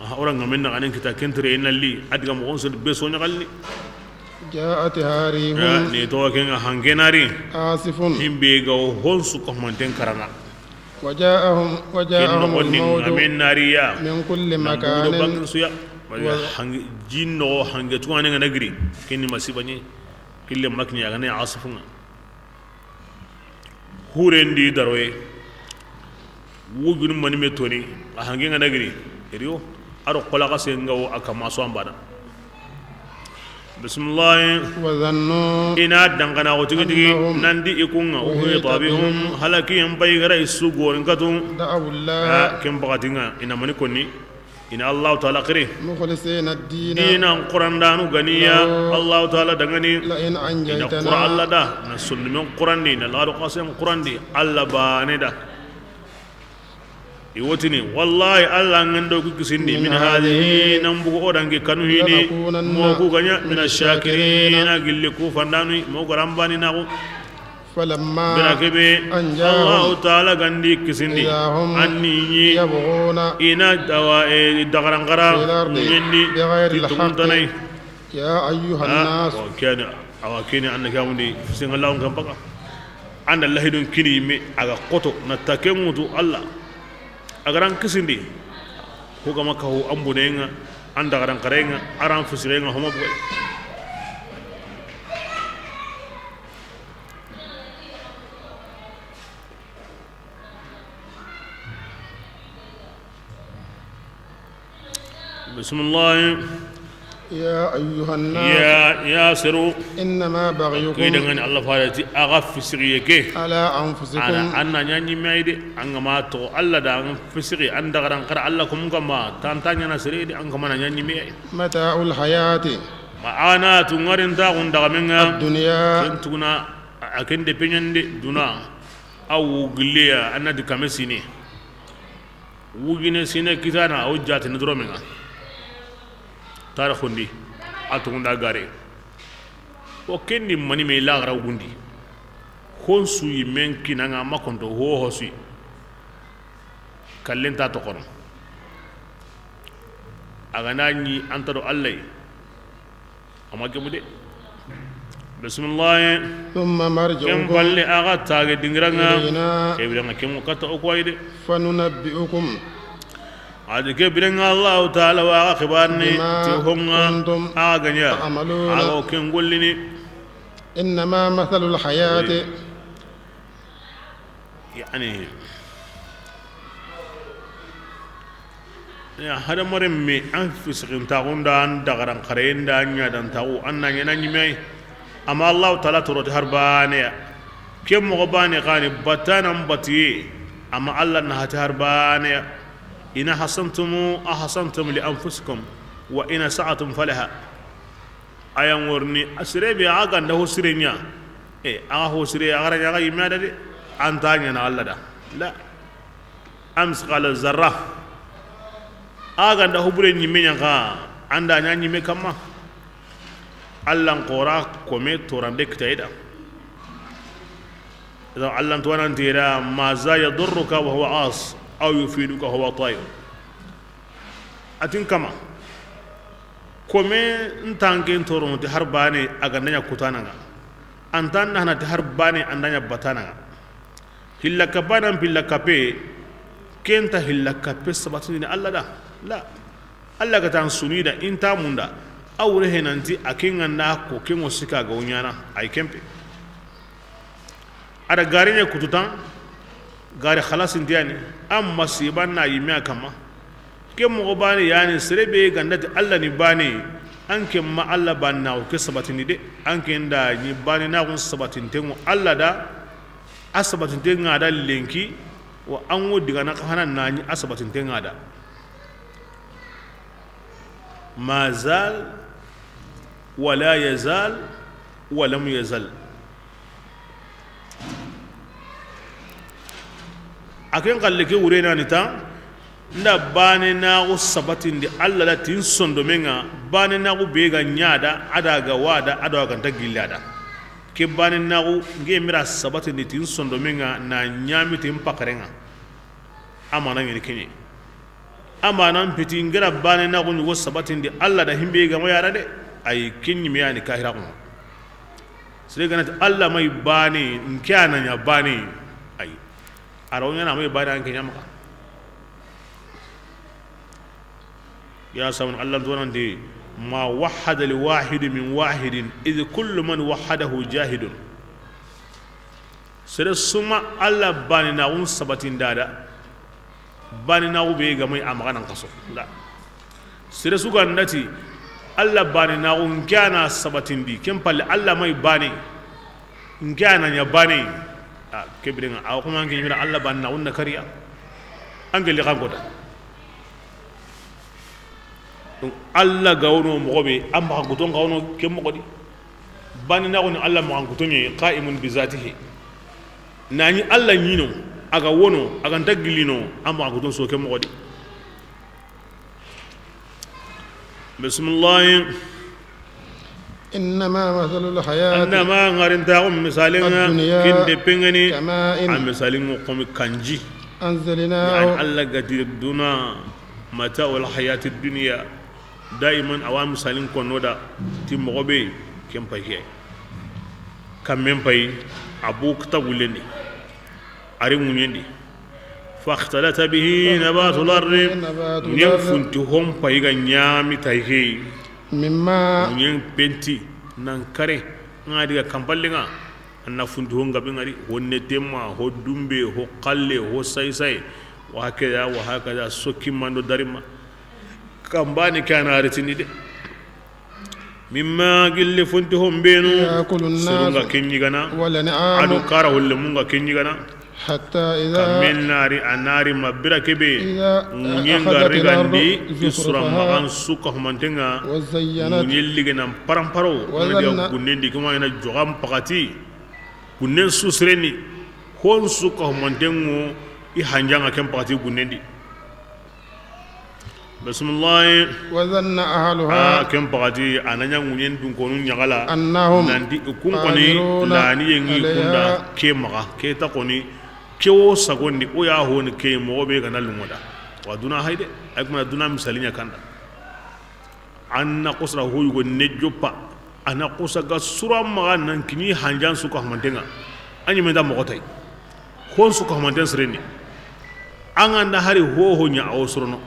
Aha, ora ŋamen na xanen kita, kentere ina li, a diga moxon sedi be so ɲaxalini. جاءتها ريح. Eh, ni to ken ŋa hanke na ri. عاصف. Himbe ga wo honsu ko manten karana. وجاءهم، ken وجاءهم noxon ni الموج ŋa men na ri ya. من كل مكان. Nan bugu do bakkin su ya. Wala hangi, jin noxo hange tuwane ŋa na giri. Ken ni masiba ni. Kille makni ya ga ne asifu ŋa. Huren di daroye. Wujunu mani me toni, a hange ŋa na giri, eriyo, a ro xola xa se ŋa wo a kama so an bana. Bismillah. وظنوا I na dangana wo tigi tigi, أنهم nanti i ku ŋa, أحيط أحيط بهم بهم, halakiyen pay ga ra i su gorin katu. دعوا الله A, ken bakati ŋa, i na mani konni. I na Allahu Taala xiri. مخلصين الدين Diinan xurandanu ga ni ya, له Allahu Taala danŋa ni. لئن I na أنجيتنا xura Alla da, na sondomen xurandi, na laxadu xasen xurandi, Alla baane da. I wo tini, wallahi, Alla ŋa ndo ku kisindi, من من هذه هذه nan bugu o dangi kanu hini, لنكونن mo ku ga ɲa, من mina الشاكرين shakirina, gilli ku fandanu, mo ga ra n baane na xo. فلما Bira kebe, أنجاهم Allahu Taala ga ndi kisindi. إذا هم An ni ɲi, يبغون I na dawa, e, dagarankara, في الأرض ɲendi, بغير ti الحق. Tuntanai. يا أيها A, الناس. Wa kiyani, awa kini an na kiyamundi, fisinga lawon kan baka. An da lahidun kini me, a ga xoto, na take ŋutu Alla. A ga ra n kisindi, ku ga ma kahu an buneŋa, an dagarankareŋa, a ra n fisireŋa, homa bugay. Bismillah. يا أيها الناس Ya, ya seru. إنما بغيكم Ke danŋa ni Alla fare ti a ga fisixiye ke. على أنفسكم Ana, an na ɲa ɲi me ay de, an ga ma to Alla da an fisixi, an dagarankara Alla kum ga ma, tanta ɲa na sere de, an ga ma na ɲa ɲi me ay. متاع الحياة Ma a na tu ŋarintaxun daga me ŋa. الدنيا Ken tuguna, a, a ken de peɲande duna. A wu gilliya, a na di kame sine. Wujine sine kitana, o jatini doro me ŋa. Tarixundi, a tugunda gare. O ken di mani me laxara gundi. Honsu yi men kinaŋa ma konto ho hosi. Kallen ta toxono. A ga na ɲi an ta do Alla yi. A ma gemu de. Bismillah. ثم مرجعكم Ken balle a ga tage dingira ŋa. إلينا Ke bire ŋa ken ŋo kata o ko ay de. فننبئكم A di ke bire ŋa Allahu Taala wa a ga xibarini بما ti ho ŋa كنتم a ga ɲa. تعملون A ga o ken gollini. إنما مثل الحياة Yani, ya hadamaren me, an fisikintaxun da, an dagarankareyen da, an ɲadantaxu, an na ɲana ɲime yi. Ama Allahu Taala torote har baane ya. Ke moxo baane xa ni, batanan batiye, ama Alla na hati har baane ya. إن أحسنتم أحسنتم لأنفسكم وإن أسأتم فلها. A ya ŋorni, a sere be a ga nda ho sire ɲa. E, a ga ho sire, a ga ra ɲa, a ga yime a da de. An ta ɲana Alla da. La. Amsqala zarra. A ga nda ho bure ɲime ɲa xa, an da ɲa ɲime kamma. Alla n xora kome torande kita i da. Idan Alla n tuwanan tira, ماذا يضرك وهو عاص أو يفيدك وهو طائر. A ti n kama. Kome n tanke n torono ti har baane a ga nda ɲa kutana ŋa. An ta n nahana ti har baane an da ɲa batana ŋa. Hilla kapanan pilla kape, ken ta hilla kape sabatini Alla da. La. Alla ga ta n suni da, in ta munda. A wure he nanti a ken ŋa nda ko ken ŋo sika ga wo ɲana, ay kempe. A da gare ɲa kutu tan, gare xalasinte ya ni, an masiba na yime a kamma. Ke moxo baane ya ni, sere be ga nda ti Alla ni baane, an ke ma Alla baane na o ke sabatindi de, an ke nda ɲi baane na xun sabatinten ŋo Alla da, a sabatinten ŋa da lenki, wa an ŋo digana xa hana na ɲi a sabatinten ŋa da. ما زال ولا يزال ولم يزل. A ken xalle ke wure na ni ta, nda baane na xo sabatindi Alla da ti n sondomen ŋa, baane na xo be ga ɲa da, a da ga wa da, a da ga nta gilla da. Ke baane na xo nge mira sabatindi ti n sondomen ŋa na ɲami ti n pakaren ŋa. A mana ɲini ke ɲi. A mana n piti n gara baane na xo ɲi wo sabatindi Alla da himbe ga ma yara de. Ay, ken ɲi me yani kahira ko. Sere ga na ti Alla may bane, nke a na ɲa bane. Ay. A ra wo ɲaana may bane, anke ɲa maxa. Ya samun Alla to nan de, ma wahhada li wahid min wahidin, idh kullu man wahhadahu jahidun. Sere su ma Alla baananaaxun sabatinda da, baananaaxu be ga may a maxa nan xaso. Nda sere su ga nda ti Alla baananaaxu nke a na sabatindi, ken palle Alla may baane, nke a na ɲa baane. A ke biren ŋa, a wo xo ma nke ɲi me da Alla baananaaxun na kariya. Anke li xan kota. Donc Alla ga wono moxo be, a maxa guton xa wono ke moxo di. Baananaaxu ni Alla maxankuto ɲa yi, qaimun bi zatihi. Na ɲi Alla ɲi no, a ga wono, a ga nta gilli no, a maxankuton so ke moxo di. Bismillahi. Innama masalul hayati, annama, ŋarintaxu misalen ŋa, ad-dunya, kinde pengani, kama'in, a misalen ŋa xo mi kanji. Anzalnahu, yani Alla ga ti duna, mata'ul hayati dunya. Daiman a wa misalin kono da ti moxo be, ken pay ke. Kammen pay, a bu kita gullendi, a ri ŋuɲendi. Fakhtalata bihi nabatul ardi. Ŋuɲen funti hon pay ga ɲami tay ke. Mimma. Ŋuɲen penti nan kare, ŋa diga kampallen ŋa. An na funti hon gabe ŋari, ho netemma, ho dumbe, ho xalle, ho saysay. Wa hakada, wa hakada, sokki mando darimma. Kambani ke a na ritini de. Mimma, gilli funti hon benu, yakulu nnasu, serun ga ken ɲigana, wal an'amu, a do kara hollemun ga ken ɲigana. Hatta idha, kammen na ri, a na ri ma bira ke be, idha, ŋuɲen ga akhadhatil ardu, rigandi, i sura, zukhrufaha, maxan su ka humanten ŋa, wa zayyanat, ŋuɲen ligenan paramparo, wa, ŋa na diga, zanna, gunnendi, kuma ina joxan paxati, gunnen su sireni, hon su ka humanten ŋo, i hanjan ŋa ken paxati gunnendi. Bismillahi. Wa zanna ahluha. A ken paxati, a na ɲa ŋuɲen dunkonu ɲaxala. Annahum. Nanti i kun koni, qadiruna, laniye ŋi kunda, alayha, ke maxa, ke ta koni, ke wo sagondi, o ya honi ke moxo be ga na lunŋo da. Wa duna hayde, ay kuma duna misali ɲa kanda. An na xosara ho yugo ne joppa, a na xosa ga sura maxa nan kini hanjan su ka humanten ŋa. A ɲi me nta moxo tay. Hon su ka humanten sireni. An ga nda hari hoho ɲa a wo sorono.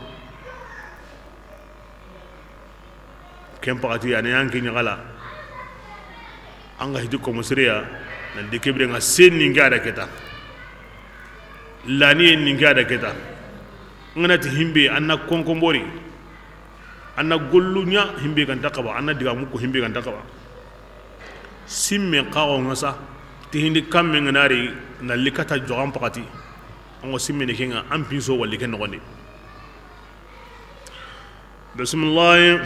Ken paxati a na yan ke ɲaxala. An ga hiti komo sere ya, nan di ke biren ŋa sen ni nga da keta. Laniye ni nga da keta. An ga na ti himbe, an na konkonbori. An na gollu ɲa himbe ga nta xaba, an na diga mukko himbe ga nta xaba. Simme xaxo ŋa sa, ti hindi kamme ŋa na ri, na likata joxan paxati. An ŋo simme ne ke ŋa, an pinso walli ke noxondi. Bismillahi.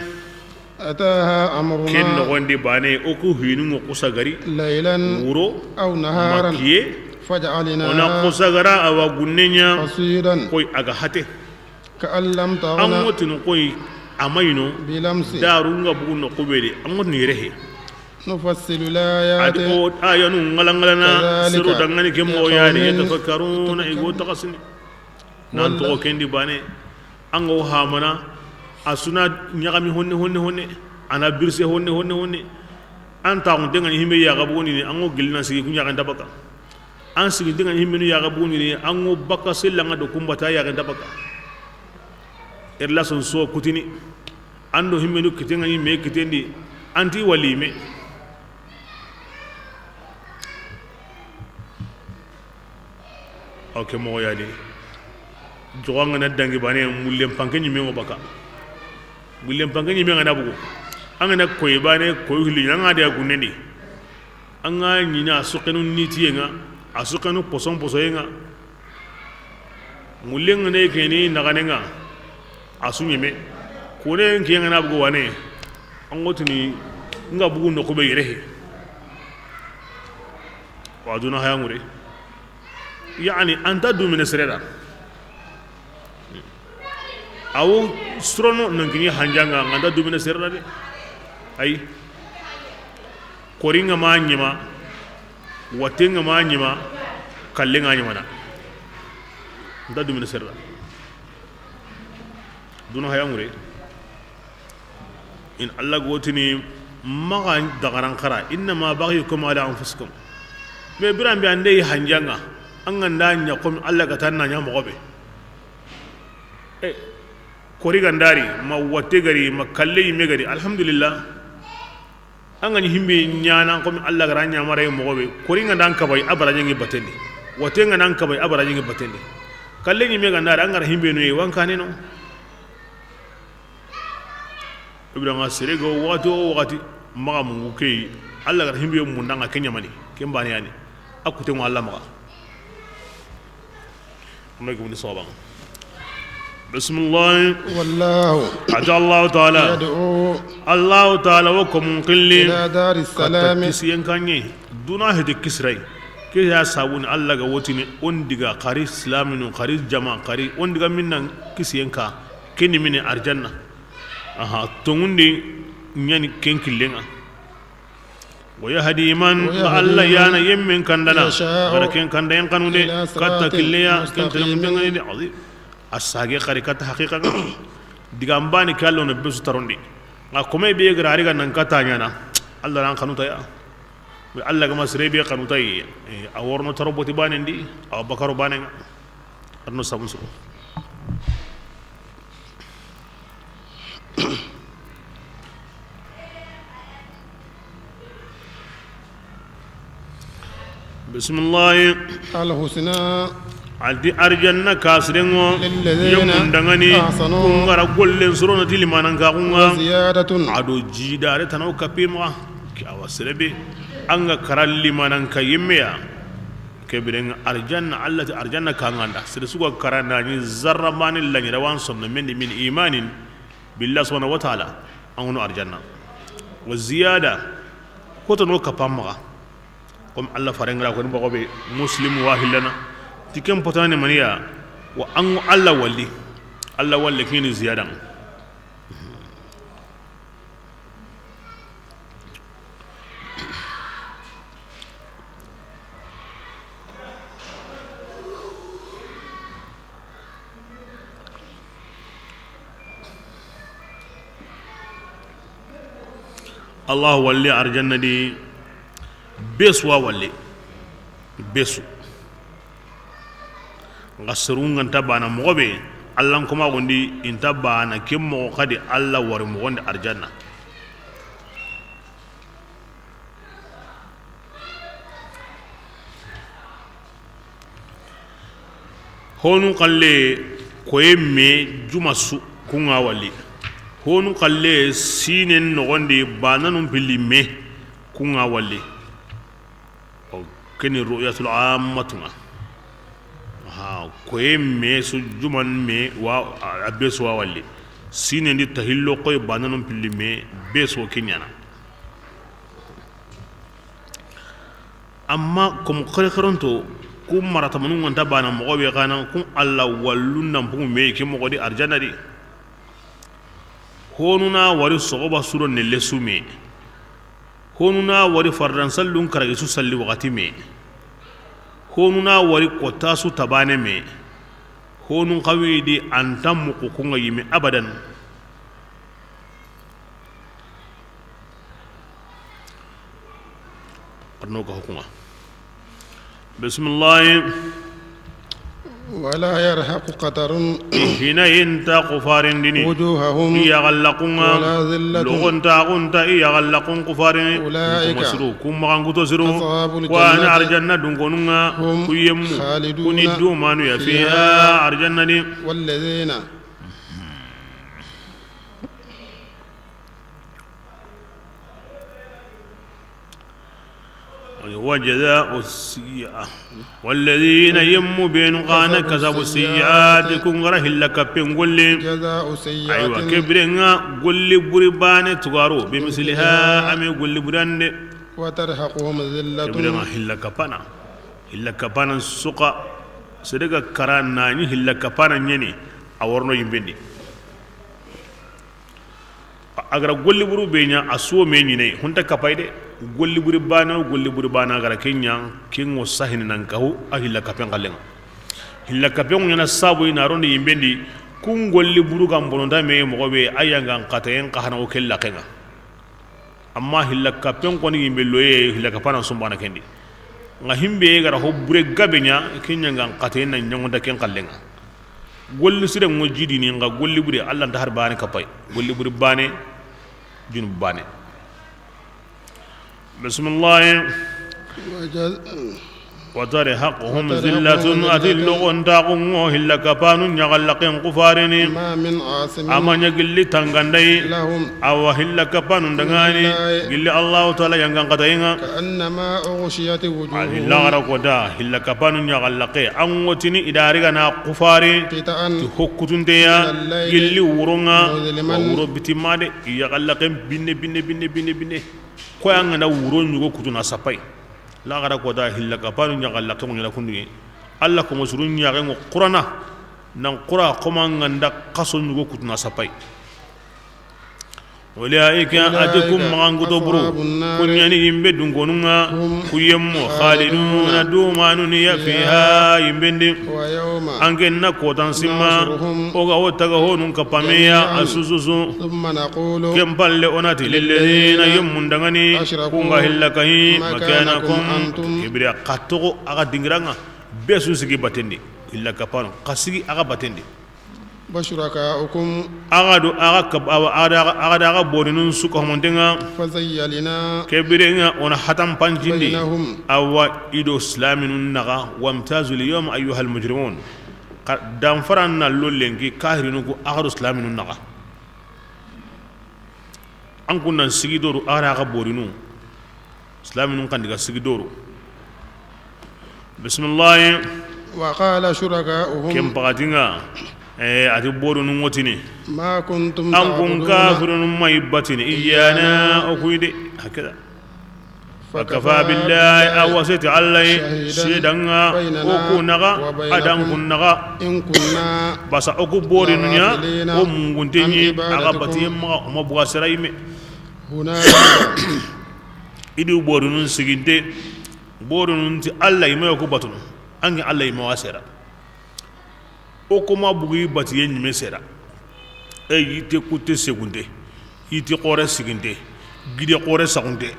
Ataha amruna. Ken noxondi bane, o ku hinu ŋo xusa gari. Laylan. Wuro. Aw naharan. Makiye. Faj'alnaha. O na xusa gara a wa gunne ɲa. Hasidan. Koy a ga hate. Ka'an lam taghna. An ŋo tini koy a ma yi no. Bil amsi. Daru nga bugu no kubede. An ŋo tini rehe. Nufassilu layati. Adi o ayanu ŋalanŋalana. Kadhalika. Siro dangani ke mo yari. Liqawmin yatafakkaruna, i go taxasini. Nan toxo kendi bane. An ŋo hamana. A su na ɲaxami honne, honne, honne. A na birse honne, honne, honne. An taxunte ŋa ni himbe yaxa bugundini, an ŋo gilli na sigi ku ɲaxen ta baka. An siginte ŋa ni himmenu yaxa bugundini, an ŋo baka sella ŋa do kumbata yaxen ta baka. Relation so kutini. An do himmenu kite ŋa ni me kitendi. An ti wali me. Aw ke moxo ya di. Joxo an ga na dangi bane, mullen panke ɲimme ŋo baka. Mullen panke ɲimme ŋa na bugu. An ga na koy bane, koy hilli ɲa ŋa de a gunnendi. An ga ɲina a suxenu nitiye ŋa, a suxenu poson posoye ŋa. Mullen ŋa ne keni naxane ŋa, a su ɲeme. Kone nke ŋa na bugu wane, an ŋo tini nga bugu noxu be yere he. Wa duna haya ŋure. Yani, an ta dumine sere da. A wo sorono nan kini hanjan ŋa, an ta dumine sere da de. Ay. Kori nga ma ɲima, watte nga ma ɲima, kalle nga ɲimana. An ta dumine sere da. Duna haya ŋure. In Allah go tini, Maxa dagaran xara, innama baghiyukum ala anfusikum. Mais biran be an da yi hanjanŋa, an ga nda ɲa komi Alla ga ta na ɲa moxo be. E, kori ga nda ri, ma watte ga ri, ma kalle yinme ga ri, alhamdulillah. An ga ɲi himbe ɲaana komi Alla ga ra ɲa mara yi moxo be, kori ga nda an kabay, a baraji ŋi batendi. Watte ga nda an kabay, a baraji ŋi batendi. Kalle yinme ga nda ri, an ga ra himbe no yi, wa an kaane no. Ibrahima sere ga waxati o waxati, maxa mungu ke yi, Alla ga ra himbe munda ŋa ke ɲamani, ke n baane ya ni. A kute ŋo Alla maxa. Amma gumuni sawaba. Bismillah. Wallahu. A ti Allahu Taala. Yad'u. Allahu Taala wo ko mun xilli. Ila dari salami. Kisiyen kaŋŋe. Duna hede kisiray. Ke ya sabuni Alla ga wotini, o n diga xari silaminu, xari jama, xari o n diga minna kisiyen ka. Ke ni mini arjanna. Aha, tonŋundi ɲani ken killen ŋa. Wa yahdi man, wa yahdi Alla man yana yemmen kandana, yasha'u, gara ken kandayen xanu de, ila siratin, katta killeya, ken mustaqim, tirindengani de, azim. A sage xari katta haqiqa ŋa. Diga n baane ke Alla no besu tarondi. Ŋa kome be gara ri ga nan katta ɲaana, Alla ran xanu ta ya. Alla ga ma sere be xanu ta yi, e, a worono taro boti baanen di, a bakaro baanen ŋa. Arno sabun so. Bisimilahi. Alhusna. A di arjanna kasirenŋo. Lilladhina. Yemmun dangani. Ahsanu. Kun gara gollen sorono ti limanankaxun ŋa. Wa ziyadatun. A do jidare tanaw kapi maxa. Ke awa sere be. An ga kara limananka yemme ya. Ke biren ŋa arjanna, Alla ti arjanna ka ŋa nda. Sere su ga kara na ni zarra mani laɲira wan sonno mendi min imanin billah subhanahu wa ta'ala. An ŋa no arjanna. Wa ziyada. Koto no kapa maxa. Comme Alla faren gara ko ni moxo be Muslim wa hillana. Ti ken potana ni maniya. Wa an ŋa Alla walli. Alla walli kini ziyadan. Allahu walli arjanna di, besu wa walli, besu. Nxa serun ga nta bana moxo be, Alla n komaxundi i nta bana ke moxo xadi Alla wari moxondi arjanna. Honu xalle koye me juma su kun ŋa walli. Honu xalle sinen noxondi bananun pilli me kun ŋa walli. O keni ru'yatul ammatun ŋa. Ha, koye me su juman me wa a, a besu wa walli. Sinen di tahillo koye bananun pilli me besu ke ɲaana. Amma komo xerexeronto, ku maratamanun ga nta bana moxo be xana, kun Alla wallun nan pugu me ke moxo di arjanna di. Honu na wari soxoba su do nelle su me. Honu na wari fardan sallun karagi su salli waxati me. Honu na wari kota su tabane me. Honu xawi di an ta muxu kun ŋa yime abadan. Arno ga hukunga. Bisimilahi. Wala yarhaqu qatarun. Hina inta kufarindini. Wujuhahum. I yaxallaqun ŋa. Wala zillatun. Logontaxun nta i yaxallaqun kufarini. Ulaika. Kuma siru, kun maxankuto siru. Ashabul jannati. Ku ni arjanna dunkonun ŋa. Hum. Ku yemmu. Khaliduna. Ku ni dumanu ya fiha. Fiha. Arjanna di. Walladhina. Wa jazaa'u sayyi'a. Walladhina, yemmu benu xa na kasabu sayyi'ati, kun gara hilla kappen golle. Jazaa'u sayyi'atin. Aywa, ke biren ŋa golli buri bane tugaro, bi misliha, a me golli buri ande. Wa tarhaquhum dhillatun. Ke biren ŋa hilla kapana. Hilla kapana suka. Sere ga kara na ni hilla kapana ɲeni, a worono yimben di. A gara golli buru be ɲa, a su wo me ɲine, hunta kapay de. Golli buri bana, golli buri bana gara ke ɲa, ke ŋo sahini nan kahu, a hilla kapen xallen ŋa. Hilla kapen ŋo ɲana sabu i na rondi yimben di, kun golli buru ga n bononta me moxo be, a yangan xatayen xa hana wo ke laxen ŋa. Amma hilla kappen koni yimbe loye, hilla kappana sumbana kendi. Nga himbe ga ra ho bure gabe ɲa, ken ɲa nga n xate na ɲaŋunda ken xallenŋa. Golli sire ŋo jidini nga golli bure, Allah nta har bane kapay. Golli bure bane, junub bane. Bismillah. وجز- وترهقهم ذلة. Ati logontaxunŋo hilla kapanu ɲaxallaken kufarini. ما من عاصم. A ma ɲa gilli tangandayi. لهم. Awa hilla kapanu ndangani. من الله. Gilli Allahu Taala yangan xatayenŋa. كأنما أغشيت وجوههم. Ati laxara kota hilla kapanu ɲaxallake an ŋotini i dari gana kufari. قطعا. Ti hokkutunteya. من الليل. Gilli wuronŋa. مظلما. Wa wuro bitimade i yaxallaken binne binne binne binne binne. Koyangana wuro ɲugo kutuna sapay. Laxara kota hilla kapanu ɲaxallakenŋo ɲana kunduye. Allah komo suru ɲaxenŋo Qurana. Nan Qura koma nganda xaso ɲugo kutuna sapay. أولئك. Ati kun maxanguto buru. أصحاب النار. Kun ɲani yimbe dunkonunŋa. هم. Kuyemmo. خالدون. Khaliduna dumanuniya. فيها. Fiha yimbendi. ويوم. Anke na kotan simma. نحشرهم. Oga o taga honun kapameya. جميعا. A sususu. ثم نقول. Ken palle onati. للذين. Lilladina yemmundangani. أشركوا. Kunga hilla kahi. مكانكم. Makanakum. أنتم. Kibiri a kattogo aga dingiranga. Be su sigi batendi. Illa kapano. Kasigi aga batendi. وشركاؤكم. Aga do aga kab-, awa, aga da aga, aga da aga borinun suka homontenga. فزيلنا. Kebirenga ona hatan pancindi. بينهم. Awa ido islaminun naga. وامتازوا اليوم أيها المجرمون. Ka-, danfaran na lollenki kahirinu ku aga do islaminun naga. An kunnan sigi doru aga da aga borinu. Islaminun kan diga sigi doru. Bismillah. وقال شركاؤهم. Ken pakatinga. Eh, ati borinu ngotini. ما كنتم تعبدون. An kun kafirinu ma ibatini. إيانا. Okuyde. Hakeda. فكفى بالله. Awaseti Allah. شهيدا. Sedanga. بيننا. Oku naga. وبينكم. Adan kun naga. إن كنا. Basa oku borinu ɲa. غافلين. O munguntenyi. عن عبادتكم. Aga batiye maga. Oma buga sera yime. هنالك. Idi borunun siginte, borunun ti Allah yime ku batunu. Angi Allah yime wa sera. O koma bugi batiye ɲime sera. E yitte kutte segunte, yitte xore siginte, gide xore sagunte,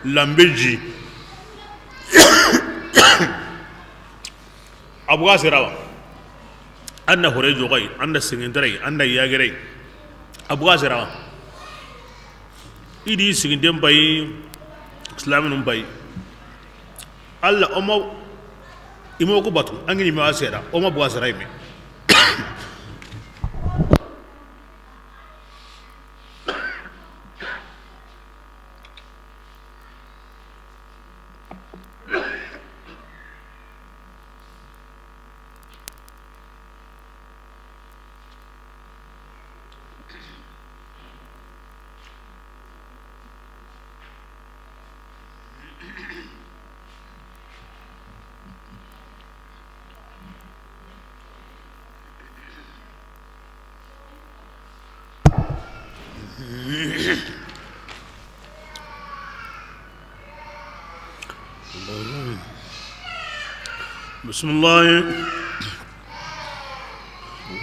lambe ji. A buga sera wa? An da hore joxay, an da sigintaray, an da yageray. A buga sera wa? Idi siginten payi, islaminun payi. Allah, oma, imo ku batu, angini ma sera, oma buga sera ime. بسم الله.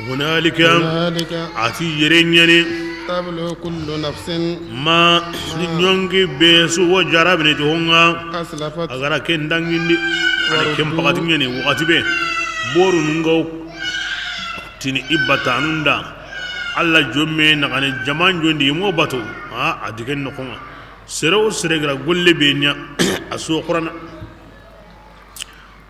هنالك. هنالك. A ti yere ɲani. تبلو كل نفس. Ma, ni ɲonki be su wo jarabini ti honga. أسلفت. A gara ken dangindi. Ani ken وردوا. Pakati ɲani wakati be. Boru nunga tini i batanun da. Allah jomme na kane jaman jondi mo bato. Ha, a digen no konga. Sere o sere gara golle be ɲa. A so Qur'ana.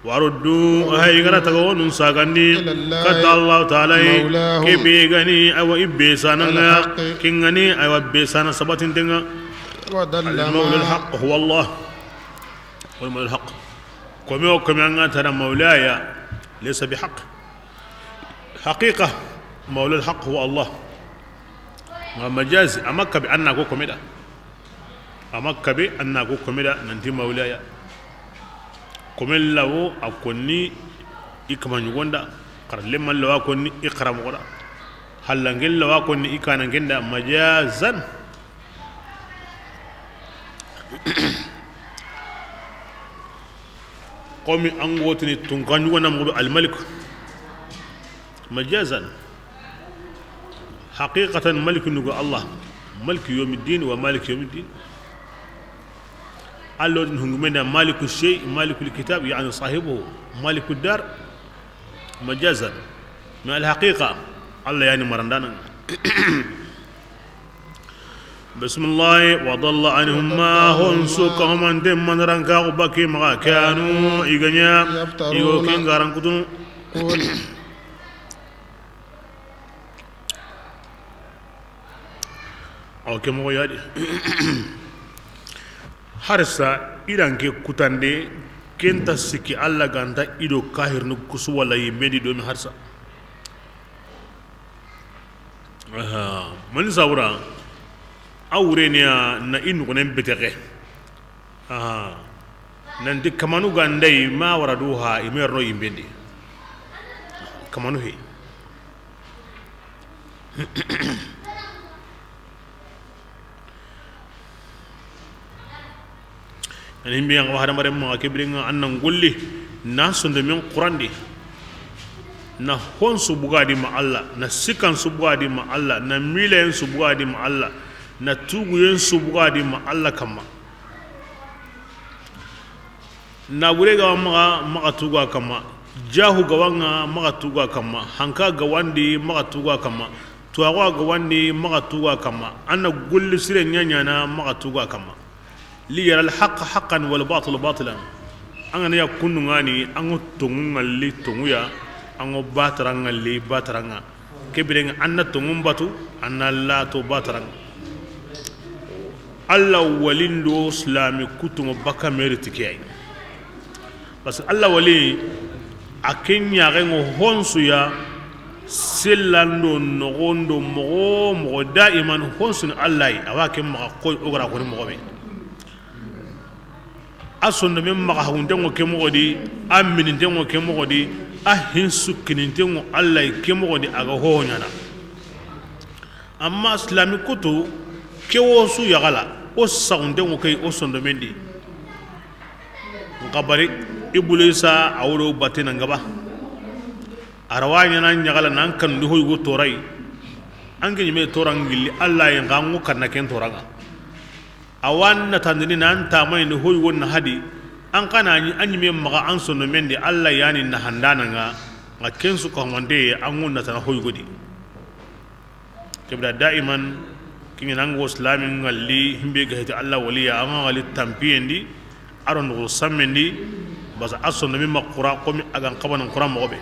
وردوا, hay, i gara taga wonun sagandi, إلى الله, katta Allah Taala, مولاهم, ke be gani, awa, i be sananga, الحق, kingani, awa, be sana sabatintenga. وضل ما. المولى الحق هو الله. هو المولى الحق. Kome o kome anga tara مولاي ليس بحق. حقيقة، مولى الحق هو الله. Nga majazi, a ma kabi anna ko kome da. A ma kabe anna ko kome da nanti مولاي. Kome lawo a konni i kama ɲugonda, xara lemma lawa konni i xara moxoda. Hallangen lawa konni i kanangenda مجازا. Komi an gotini tunka ɲugona moxo be الملك. مجازا. حقيقة ملك نقول الله. ملك يوم الدين ومالك يوم الدين. Alla wa ti hungumen da maliku shay, malikul kitab, yani sahibuhu, malikud dar, majazan. Mais al haqiqa, Alla yani marandana. Bismillah. Wa dalla anhum ma, hon su ka man dem man ran ka ko baki ma kanu i ga ɲa, i go ken garan kutunu. Awa ke moxo ya di. Harsa i dan ke kutande, ken ta sikki Alla ga nta i do kahirinu kusu wala yimbe di do mi harsa. Aha, mani sabura, a wureniya na i nuxunen betexe. Aha, nanti kamanu ga nda i ma wara du ha, i me ro yimbe ndi. Kamanu he. Ani mbiyan ko hadamaren maxa ke birenga an nan golli, na sondomen xurandi, na hon su bugadi ma Alla, na sikan su bugadi ma Alla, na milayen su bugadi ma Alla, na tuguyen su bugadi ma Alla kamma. Na bure ga maxa, maxa tuga kamma. Jahu ga wanga, maxa tuga kamma. Hanka ga wandi, maxa tuga kamma. Tuwaxu ga wandi, maxa tuga kamma. An na golli sire ɲaɲana, maxa tuga kamma. Li yara al haqq haqqan wal batil batilan. An ga na ya kundu ngani, an go tongu ngalli tongu ya, an go batara ngalli batara nga. Ke birenga an na tongun batu, an na lato bataranga. Alla walindo silami kutungo baka meri tike ay. Parce que Alla wali a ken ɲaxengo honsuya, sellando noxondo moxo moxo daiman honsuni Alla yi, awa ken maxa koy o gara koni moxo be. A sondomen maxa haguntengo ke moxo di, a minintengo ke moxo di, a hin sukkinintengo Alla yi ke moxo di, a ga hoho ɲana. Amma silami kutu ke wo su yaxala, o saxuntengo ke o sondomen di. Nxa bari Ibulisa a wolo batena ngaba. A rawa ɲana ɲaxala nan kan du hoyugo torayi. An ke ɲime toran gilli Alla yi, nxa ngo kanna ken toranga. Awa natandini nan tamayini hoyugo na hadi, an xa na ɲi a ɲime maxa an sondomen di Alla yani na handana nga, nga ken su ka humante an ŋo natana hoyugo di. Kebira daiman, kiɲana ngo silami ngalli himbe ga heti Alla waliya, an ŋa ngalli tampiyen di, a ro noxo sammen di, basa a sondomi ma xura komi a gan xabanan xura moxo be.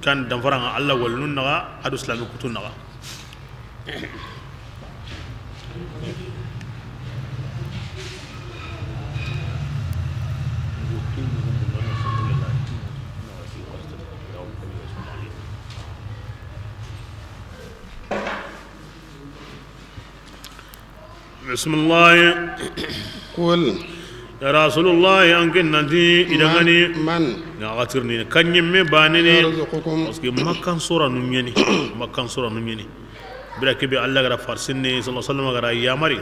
Kan danfaranga Alla walinun naxa, a do silami kutun naxa. Bisimilahi. Qul. Ya Rasulullahi, an ken nanti i dangani. Man. Na xatirni kan ɲimme banini. Yarzuqukum. Parce que Makkan sora nu ɲeni. Makkan sora nu ɲeni. Bira kebe Allah gara farsinne, sallallahu alaihi wasallam gara yamari.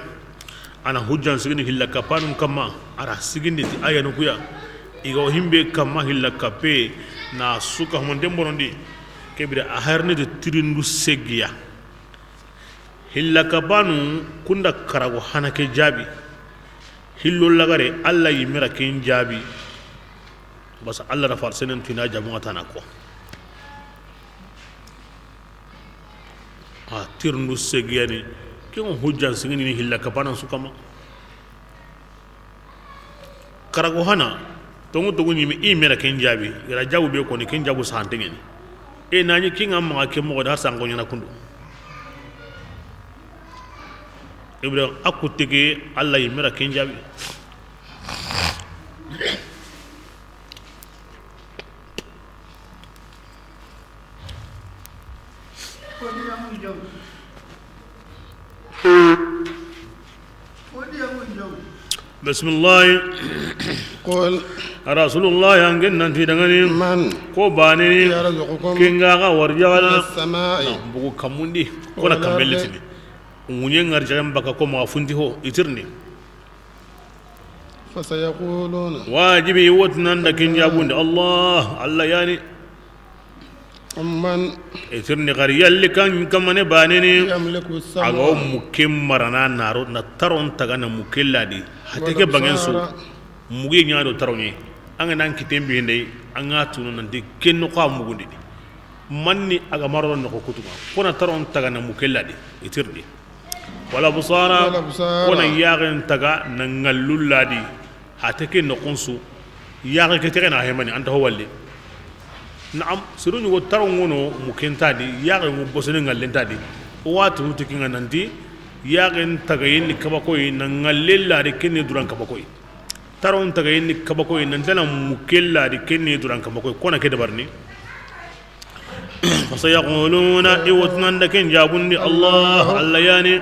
Ana hujjan sigini hilla kapanun kamma. Ara sigindi ti ayanu kuya. Iga himbe kamma hilla kape na suka humonten bonondi. Kebira a harni ti tirindu segiya. Hilla kabanu kunda karago hana ke jaabi. Hillo lagare Allah yimira ken jaabi. Basa Allah da farsenen tuna jamu tana ko. A tirndu segiyani. Ken hujjan singini hilla kabana su kama. Karago hana, tongu tongu ɲimi i mera ken jaabi, i ra jaabu be koni, ken jaabu sahantengeni. E nani kinga maga ke mogo da sango ɲana kundu. Ibrahim a kutte ke Allah yi mera ken jaabi. Bisimilahi. Qul. Rasulullahi, an ken nanti dangani. Man. Ko banini. Yarzuqukum. Kinga ga warjagana. Minas samai. Bugu kamundi. Ko na kamellitini. Ngunye ngar jagan baka ko ma funti ho itirni. Fasayaquluna. Wajibi wotnanda kin jabundi Allah, Allah yani. من I tirni xari yalli kan kamane baneni. يملك السمع A ga wo mukke marana naro na taron taga na mukke ladi. Hate ke bangen su. والأبصار Mugi ɲa do taronye. An ga nan kiten bi hende, an ga tunu nanti ken no xa mugundi. Manni a ga maro no ko kutuma. Kona taron taga na mukke ladi. I tirni. Wala busara. Wala busara. Kona yaxen taga na ngallul ladi. Hate ke noxon su. Yaxe ke tege na hemani anta ho walli. Naam, siru ɲugo taron ŋono mukken ta di, yaxe ŋo bosene ngallen ta di. O wa tunu ti kinga nanti yaxen tagayen ni kabakoyi na ngalle ladi kenne duran kabakoyi. Taron tagayen ni kabakoyi nan tana mukke ladi kenne duran kabakoyi. Kona ke dabarni. فسيقولون I wo tini an da ken jabundi, الله Alla yani.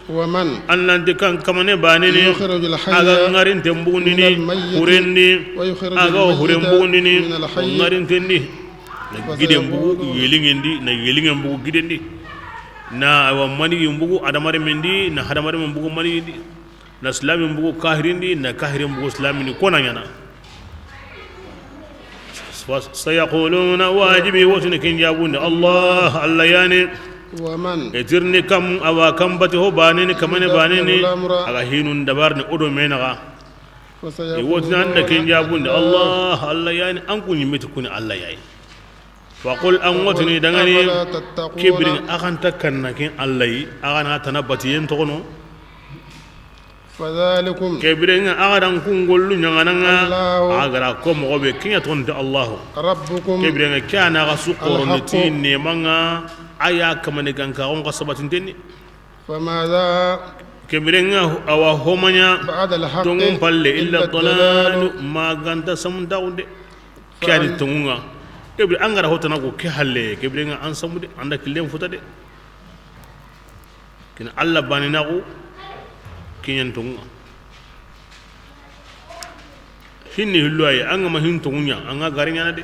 ومن An nanti kan kamane baneni. يخرج الحي A ga ŋarinten bugundini من الميت hurendi. ويخرج A ga الميت huren bugundini من الحي ŋarinten di. Na giden bugu فسيقولون yelingen di, na yelingen bugu giden di. Na awa maniyin bugu hadamarenmen di, na hadamarenmen bugu maniyin di. Na silamin bugu kahirin di, na kahirin bugu silamin di, kona ɲana. Wa sayaquluna, wajibi wo tini ken jabundi, الله Alla yani. ومن E tirni kam, awa kam bati ho baneni, kamane baneni, يدبر الأمر a ga hinun dabarni o do me naxa. E wo tini an da ken jabundi, فسيقولون الله Alla yani, an ku ɲimme ti kuni Alla yayi. وقل an wo tini dangani, أفلا تتقون ke biren a xa nta kanna ken Alla yi, a xa na tana batiyen toxono. فذلكم Ke biren ŋa a ga dan kun gollu ɲaŋana ŋa, الله a ga ra ko moxo be ke ɲa tonte Allahu. ربكم Ke biren ŋa ke a na ga su xoroni الحق ti neman ŋa, a ya kamane ganka on ka sabatintenni. فماذا Ke biren ŋa awa ho ma ɲa بعد الحق tongun palle إلا illa الضلال dalalu, ma ganta samuntaxunde. Ke a ni tongun ŋa. Ke bire an ga ra ho tana ko ke halle, ke biren ŋa an samude, an da killen futa de. Kina Alla banenaxu, ke ɲa ni tongun ŋa. Hinni hillo ayi, an ga ma hin tongun ɲa, an ga gari ɲana de.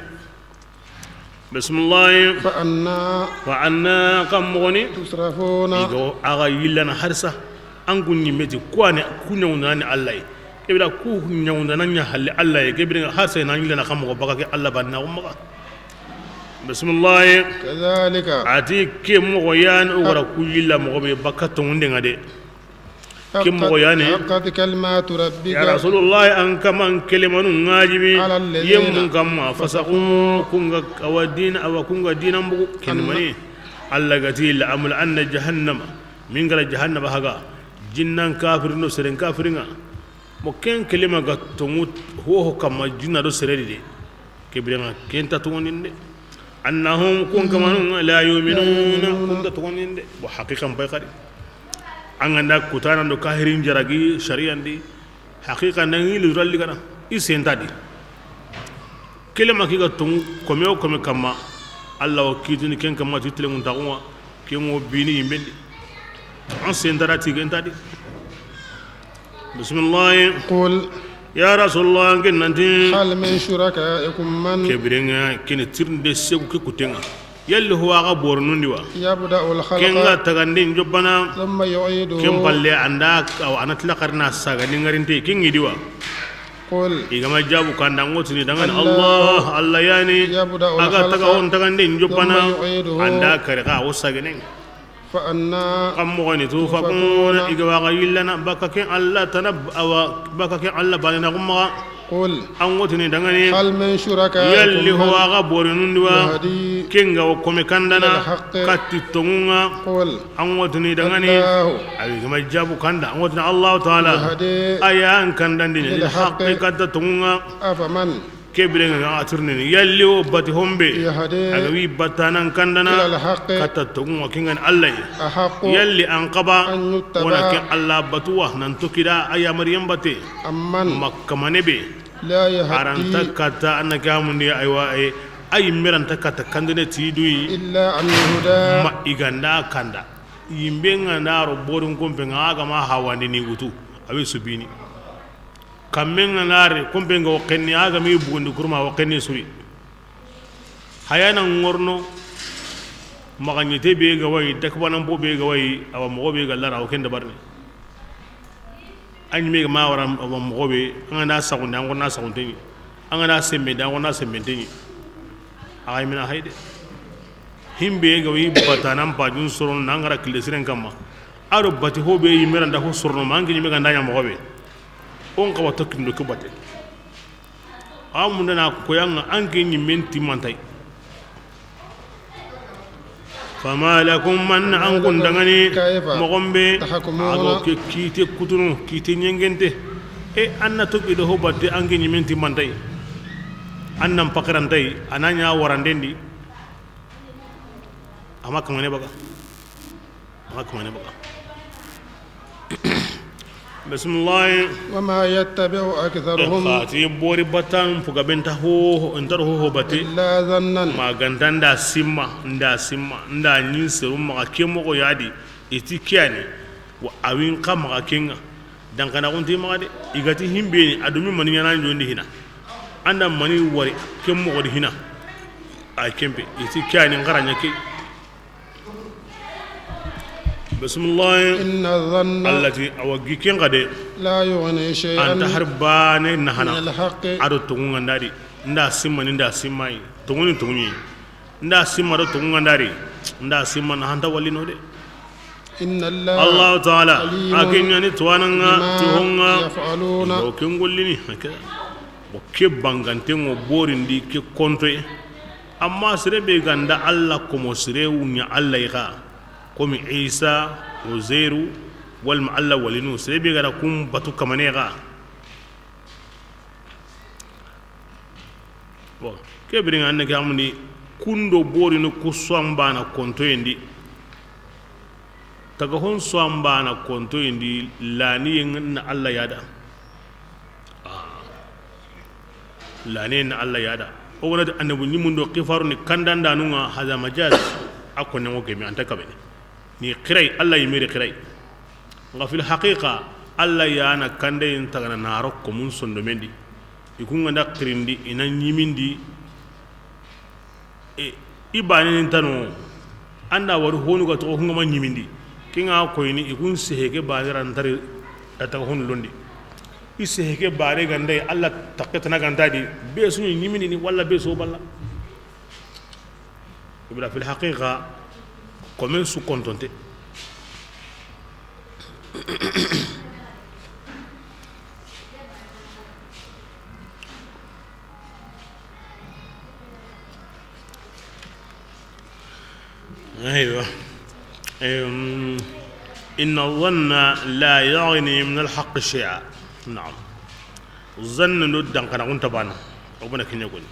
Bismillahi. فأنى Fa anna, kan moxoni? تصرفون I ga a ga yillana harisa. An ku ɲimme ti, ku a ni, ku ɲawundana ni Alla yi. Ke bire ku ɲawundana ɲa halle Alla yi. Ke bire harisa na yillana kan moxo baka ke Alla banenaxu maxa. Bismillahi. كذلك A ti ke moxo yani o ga ra ku yilla moxo be baka tongunden ŋa de. Ke moxo yani. حقت كلمات ربك Ya Rasulullahi, an kaman kelemanu ŋa jibi على الذين yemmun kamma, فسقوا kun ga awa dina, awa kun ga dinan bugu. Ken mani? Alla ga ti, لأملأن جهنم, min ga ra jahannaba haga, jinnan kafirin do seren kafirin ŋa. Mo ken kelema ga tongu ho ho kamma jinna do sere di de. Ke biren ŋa ken ta tongondini de. أنهم kun kamanu لا يؤمنون kun ta tongondini de. Bo haqiqan pay xadi. An ga nda kutana do kahirin jaragi shari'an di. Haqiqa nda ngi luralli gana. I senta di. Kelema ki ga tongu kome o kome kamma. Alla wo kitini ken kamma ti telengun taxu ŋa. Ken wo bini yimben di. An sentara ti genta di. Bismillahi. قل Ya Rasulullah, ken nanti. هل من شركائكم من Ke biren ŋa, ken tirinde segu ke kuten ŋa. Yalli ho wa ga boronun di wa? يبدأ الخلق Ken ga taganden joppana. ثم يعيده Ken palle an da, awa, a na tila xarina saga ni ŋarinte, ken ŋi di wa? قل I ga ma jabu kanda, an wo tini dangani الله Alla, Alla yani. يبدأ A ga taga الخلق hon taganden joppana. ثم يعيده An da kare xa wo sagenen. فأنى Kan moxoni? تؤفكون Tufakuna, i ga wa ga yillana baka ken Alla tana, awa, baka ken Alla banenaxu maxa. قل An wo tini dangani. هل من شركائكم Yalli ho من wa ga boronun di wa? يهدي Ken ga wo kome kandana إلى الحق katti tongun ŋa. قل An wo tini dangani. الله Awi ga ma jabu kanda, an wo tini Allahu Taala. يهدي A ya an kandandini للحق للحق katta tongun ŋa. أفمن Ke biren ŋa a tirnini, yalli o bati hombe? يهدي A ga wi battanan kandana إلى الحق katta tongun ŋa, ken ga ni Alla yi. أحق Yalli an xaba أن يتبع wona ken Alla batu wa, nan to kida a yamariyen batte? أمن Ma kamane be لا يهدي a ra nta katta, an na ke amundi, aywa, ay, ay me ra nta katta kandene ti duyi. إلا أن يهدى Ma i ga nda kanda. Yimbe ŋa na ro borin kompe ŋa, a ga ma hawandi ni wutu. Awi subini. Kamme ŋa na ri, kompe ŋa wo xenni, a ga mi bugundi kurma wo xenni suri. Hayana ŋorno, maxa ɲete be ga wa yi, dakbanan bo be ga wa yi, awa moxo be ga lara, wo ken dabarni. A ɲi me ga ma wara, awa moxo be, an ga na saxunde, an ga na saxunte ɲi. An ga na sembe de, an ga na sembente ɲi. A ga yi mina hayde. Himbe ga wi batanan pajun sorono nan gara kille siren kamma. Aro bati ho be yimera nda ho sorono ma anke yime ganda nya moxo be. On xawa tokkindo ke bate. A mundana koyanga anke yimen timantay. Fama lakum, man an kun dangani moxon be ago ke kite kutunu kite ɲengente. E an na toki do ho batte anke yimen timantay. An nan pakirantay a na ɲa warandendi. Ama kamane baga. Bisimilahi. Wama yattabi'u aktharuhum. Xati bori batanu puga benta ho ntar ho ho bate. Illa zannan. Ma ganta nda simma nda simma nda ɲin serum ma ke moxo yadi. Iti kiyani wa awin xa maxa kenga. Dankana xunti maxa de. Igati himbeni adumi mani ɲana jondi hina. Anda mani wari ke moxo di hina. Ay kempe iti kiyani nxara ɲa ke. Bisimilahi. Inna zanna. Allati awa gi ken xa de. La yughni shay'an. Anta har bane nahana. Min alhaqqi. Ado tongunga ndadi. Nda simma ni nda simma yi tonguni tonguni. Nda simma do tongunga ndadi. Nda simma nahanta wali no de. Inna Allah. Allahu taala. Alimun. Ake ɲani tuwananga. Bima tihonga. Yaf'aluna. Yo ken gollini. Bo ke bangantengo borindi ke kontoye. Amma sere be ganda Allah komo sere wunya Allah yi xa. Komi Isa, Uzairu, walma Allah walinu sere be gara kun batu kamane xa. Bon, ke biringa anna ke amuni kundo borini ku sombana kontoyendi. Taga hon sombana kontoyendi laniyen na Allah yada. Lane na Allah yada. O wona annabu ɲimundo xifaru ni kandanda nunga haza majaz. A konne ngo gemi anta kabene. Ni xiray Allah yimeri xiray. Nga fil haqiqa Allah yana kande in tagana naro ko mun sondo mendi. Ikunga nda xirindi ina ɲimindi. E, i bane ni tano. Anda wari honu ga to hunga ma ɲimindi. Kinga koyni ikun seheke bane rantari. Ata honu londi. I seheke bare gandai Allah takke tana gantadi. Be su ɲimini ni walla be so balla. Ibra fil haqiqa komen su kontonte. Aywa. Em, inna dhanna la yughni min al-haqqi shay'a. Naam. Zanna do dankana kun tabana. O bana kinya koni.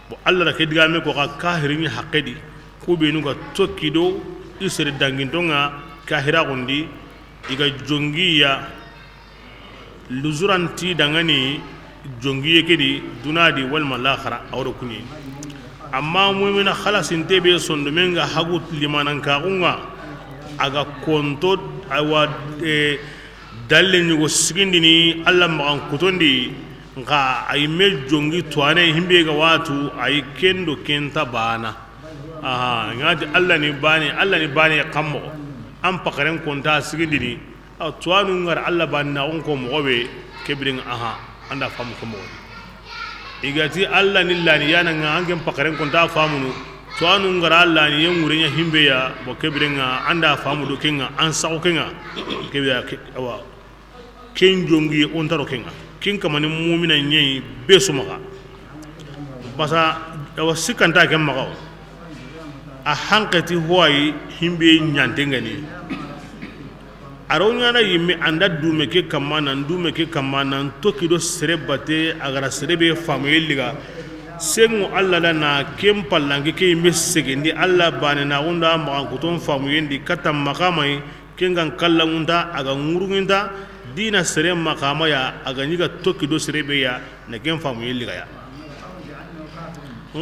Bo Allah da ke digame ko ka kahirini haqqedi. Ku benu ga tokki do isere dangintonga kahira gondi. Iga jongiya. Luzuranti dangani jongiye kedi dunadi walma laxara awro kuni. Amma mumina xalasinte be sondomenga hagu limanankaxunga aga konto awa, e, dalle ɲugo sigindini Allah maxan kutondi. Nxa ayi me jongi toine himbe ga watu ayi kendo kenta bana. Aha, ngati Allah ni bani, Allah ni bani kammo. An pakaren konta sigindini. Aw tuwanu ngara Allah ba na on ko moxo be. Kebirin aha, anda famu ko moxo. Igati Allah ni lani yana nga angen pakaren konta famunu. Tuwanu ngara Allah ni yengure nya himbe ya bo kebirin nga anda famu do kenga an saxo kenga. Kebiya ke, awa. Ken jongi on taro kenga. Ken kamani mumina nyei be sumaga. Basa awa sikanta ken maxa. A hankati hoyi himbe nyantengani. Aro ɲana yimme anda dume ke kamma nan dume ke kamma nan toki do sere bate a gara sere be famuye liga. Sengu Allah da na ken pallanke ke yimme segendi Allah bane na gunda maxan kuton famuyendi katta maxamayi. Ken gan kallangunta a ga ŋurunginta dina sere maxamaya a ga ɲiga toki do sere be ya na ken famuye ligaya.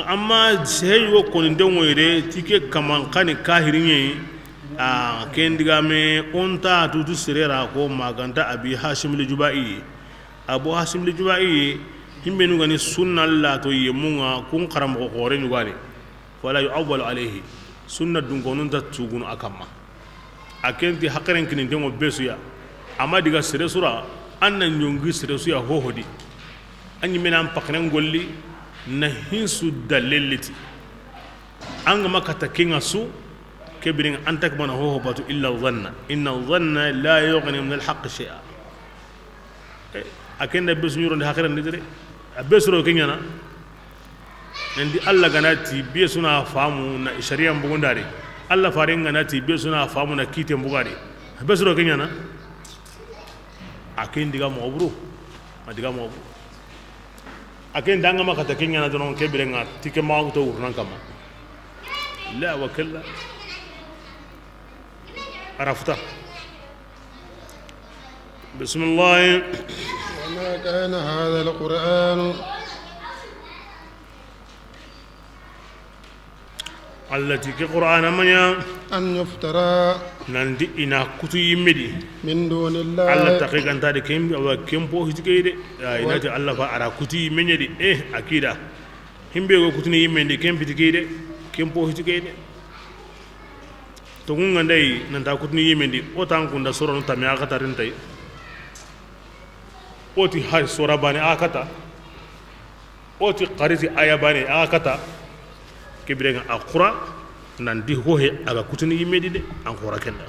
Amma sehe yugo koninten ŋoyire ti ke kaman xani kahiriɲe. A ken digame onta tutu sere ra ko maganta abi hasim li juba'i. Abu hasim li juba'i himbenu gani sunna la to yemunga kun xaramoxo xore ɲugani. Fala yu'awwalu alayhi. Sunna dunkonun ta tugunu a kamma. A kenti haqiren kininten ŋo besuya. Amma diga sere sura an na ɲongi sere suya hohodi. A ɲimena an paknen golli na hinsu dalelliti. An ga ma katta ken ŋa su, ke biren ŋa an ta ke mana hoho batu illa zanna. Inna zanna la yughni min al-haqqi shay'a. Eh, a ken da be su ɲorondi haqiran di dere. A be su ro ke ɲaana. Nan di Alla ga na ti be su na faamu na sariya n bugundari. Alla faaren ga na ti be su na faamu na kiiten bugari. A be su ro ke ɲaana. A ken diga moxo buru. A diga moxo buru. A ken da an ga ma katta ken ɲaana doron ke biren ŋa ti ke maxa wuto wurnan kama. La wa kalla. Arafta. بسم الله. وما كان هذا القرآن Alla ti ke Qur'ana ma ɲa أن يفترى nan di i na kutu yimme di. من دون الله. Alla taaxe ga nta di ken, awa ken po hiti ke yi de. Ya, i na ti Alla fa a ra kutu yimme ɲa di. Eh, a ke da. Himbe go kutuni yimme di, ken piti ke yi de. Ken po hiti ke yi de. Toŋu ŋa nda yi, nan ta kutuni yimme di, o ta n kunda soro no tame a kata ri n ta yi. O ti hari sora baane a kata. O ti xariti aya baane a kata. Ke biren ŋa a xura, nan di hohe a ga kutuni yimme di de, an xura ken da.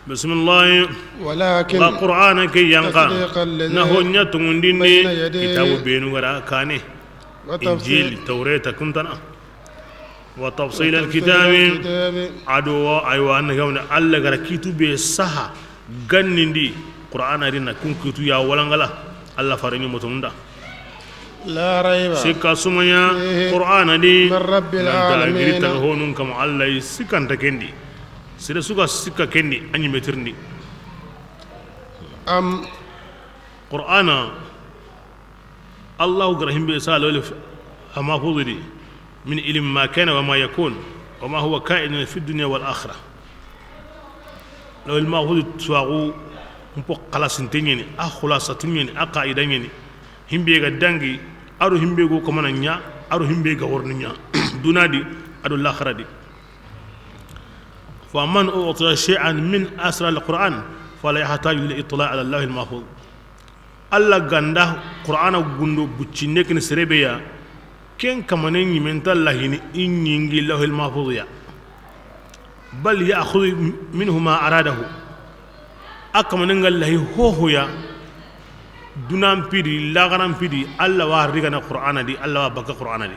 Bisimilahi. ولكن Nxa Qur'ana ke yan xa, تصديق الذي na ho ɲa toŋundini بين يديه kitabu benu ga ra kaane. وتفصيل Injil, Tawreta, kuntana. وتفصيل وتفصيل الكتاب الكتاب. A do, aywa, an ga woni Alla ga ra kitu be saha gannindi, Qur'ana ri na kun kitu ya walangala, Alla faaren ɲi motonda. لا ريب Sikka su ma ɲa فيه Qur'ana di, من رب nan ta giri العالمين. Taga honun kama Alla yi, sikka nta ken di. Sere su ga sikka ken di, a ɲi me tirindi. أم Qur'ana, Alla ga ra himbe sa lawhil mahfuz di, من علم ما كان وما يكون وما هو كائن في الدنيا والآخرة. Lawhil mahfuz tuwaxu, n po xalasinte ɲeni, a xulasatu ɲeni, a qaida ɲeni. Himbe ga dangi, a do himbe go kamana ɲa, a do himbe ga worni ɲa. Duna di, a do laxara di. فمن أعطي شيئا من أسرار القرآن فلا يحتاج إلى اطلاع على اللوح المحفوظ. Alla ga nda Qur'ana gundo buccinde kini sere be ya, ken kamanen ɲi me nta lahini i ɲi ngi lawhil mahfuz ya. بل يأخذ منه ما أراده. A kamanen ga lahi hoho ya, dunan pidi, laxaran pidi, Alla wa rigana Qur'ana di, Alla wa bakka Qur'ana di.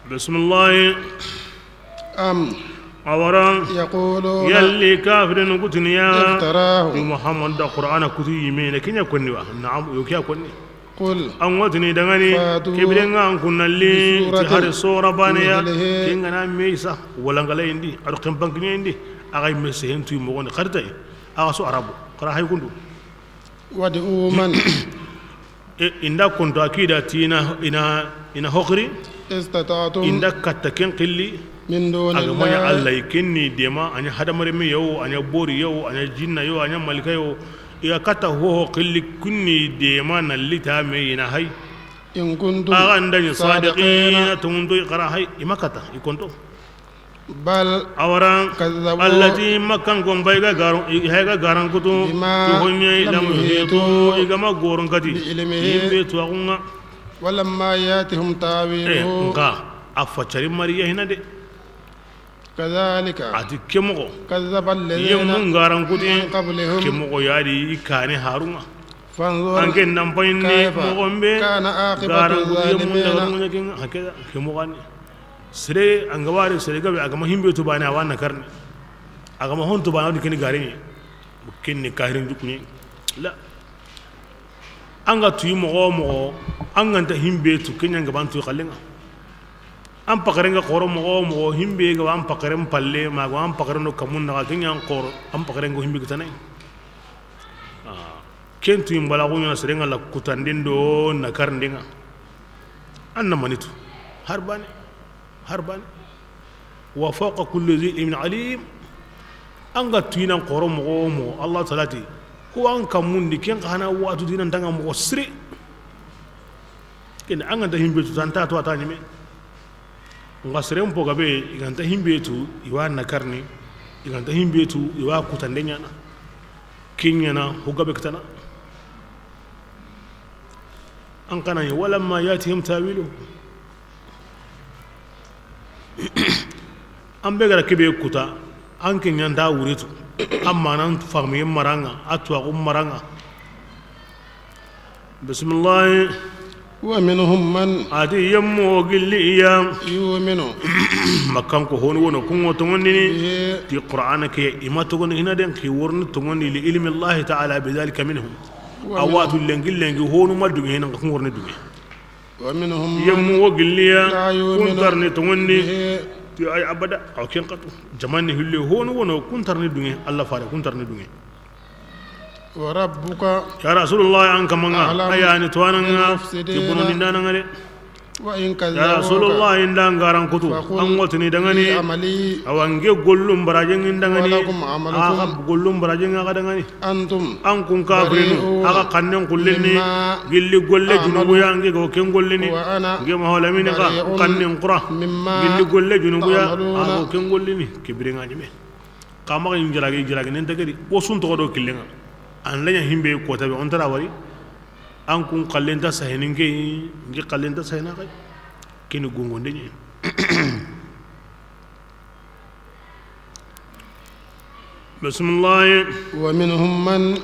Bisimilahi. أم A wara. يقولون Yalli kafirin kutuniya. افتراه. Muhammad da Qur'ana kutu yimme ne, ke ɲa konni wa? Naam, yo ke ya konni. قل An wa tini dangani, فأتوا ke biren ŋa an kunnalli, بسورة ti hari sora baane ya, مثله. Ken ga na me sa, walangala indi, a do ken bankiɲe indi, a ga me sehen tu moxo ni xarita yi, a ga so arabu, xara hay kundu. وادعوا من E, i nda konto a ke da ti i na, i na, i na hoxiri, استطعتم i nda katta ken xilli, من دون الله a ga ma ɲa Alla yi, ken ni dema, a ɲa hadamarenme yo, a ɲa bori yo, a ɲa jinna yo, a ɲa malika yo, i ga katta hoho xilli, kun ni dema na lita me i na hay. إن كنتم A ga nda ɲi صادقين sadiqina, tonŋunto i xara hay, i ma katta, i konto. بل A wara, كذبوا Alla ti Makkan ko n bay ga garan, i hay ga garan kutu, بما ti honye لم lam yuhitu, يحيطوا i ga ma goron kati, بعلمه. Himbe tuwaxu ŋa. ولما يأتهم Eh, تأويله. Nxa, a fa cari Mariya hina de. كذلك A ti ke moxo. كذب الذين Yemmu n garan kuti, من قبلهم. Ke moxo ya di i kaane harun ŋa. فانظر An ke nan payinni كيف moxo be, كان عاقبة garan kuti yemmu n da الظالمين. Garan ŋa ken, hake, ke moxo ni. Sere, an ga wari sere gabe, a ga ma himbe tu baane, a wa na karni. A ga ma hon tu baane, a wa di keni garini. Keni kahirin jukuni. La. An ga tuyi moxo wo moxo, an ga nta himbe tu, ken ɲa n ga ban tuyi xallen ŋa. An paxaren ga xoro moxo wo moxo, himbe ga ba an paxaren palle, ma ga ba an paxaren do kamun naxa, ken ɲa n xoro, an paxaren go himbe kitana yi. Ah, ken tuyi n balaxu ɲa na sere ŋa la kutanden do na karnden ŋa. An na mani tu. Har baane. Har baane. وفوق كل ذي علم عليم. An ga tuyi nan xoro moxo wo moxo, Allah Taala ti, ko an kamun di, ken xa na watu di nan tanga moxo siri. Ken an ga nta himbe tu, an ta tu a ta ɲime. Nxa seren po gabe, i ga nta himbe tu, i wa na karni, i ga nta himbe tu, i wa kutande ɲaana. Ken ɲaana, ho gabe kitana. An xa na ɲi, walamma ya'tihim ta'wiluhu. An be ga ra ke be kuta, an ke ɲa nta wuritu. An ma nan fahamiye mara ŋa, a tuwaxu mara ŋa. Bisimilahi. Wa minhum man, a ti yemmo gilli i ya. Yu'minu, Makkanko honu wono kun ŋa toŋondini. Bihi, ti Qur'ana ke, i ma toŋondi hina den ki worni toŋondi li ilmi Allahi ta'ala bi dhalika minhum. A watu lenki lenki honu ma duŋe hina kun worni duŋe. Wa minhum, yemmu wo gilli ya, la yu'minu, kun tarni toŋondi. Bihi, ti ay abada, aw ken xatu. Jamani hille honu wono kun tarni duŋe, Allah fare kun tarni duŋe. Wa rabbuka, ya Rasulullah, an kaman ŋa, a'lamu, a ya ni tuwaana ŋa, bil mufsidina, ti bononindaana ŋa de. Wa in, ya Rasulullah, kadhabuka, in da ŋa ran kutu, faqul, an ŋa ti ni daŋani, li amali, awa n ke gollun barajen ŋa daŋani, wa lakum amalukum, a xa gollun barajen ŋa xa daŋani. Antum, an kun kafirinu, bari'una, a xa xannen kullenni, mimma, gilli golle junubu ya, a'malu, n ke ga wo ken gollini. Wa ana, n ke Mahalamini xa, bari'un, xannen kura, mimma, gilli golle junubu ya, ta'maluna, a ga wo ken gollini. Ke bire ŋa ɲi me. Xa maxa ɲi jaragi, jaragi nen ta gedi. Wo su n toxo do killen ŋa. An la ɲa himbe kota be, o n ta ra wari. An kun xallen ta sahini n ke yi, n ke xallen ta sahina xa yi. Ke ni gungunde ɲi. Bisimilahi. Wa minhum man,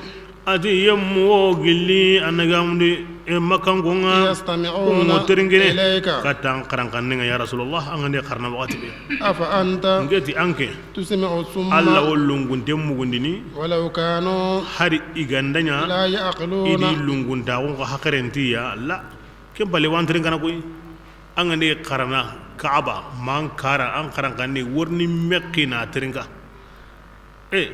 a ti yemmu wo gilli, a na ga mundi, e, Makkanko ŋa, yastami'una, kun ŋa wo terinkini, ilayka, katta an xaranxannen ŋa, ya Rasulullah, an ga nde xarana waxati be. Afa anta, n ke ti an ke, tusmi'u summa, Allah wo lungunte mugundini, walaw kanu, hari i ga nda ɲa, la ya'qiluna, i di lunguntaxun xa haqilenti ya, la, ken palle wa an terinkana koyi. An ga nde xarana Kaaba, ma an xara, an xaranxanne worni mexi na terinka. E,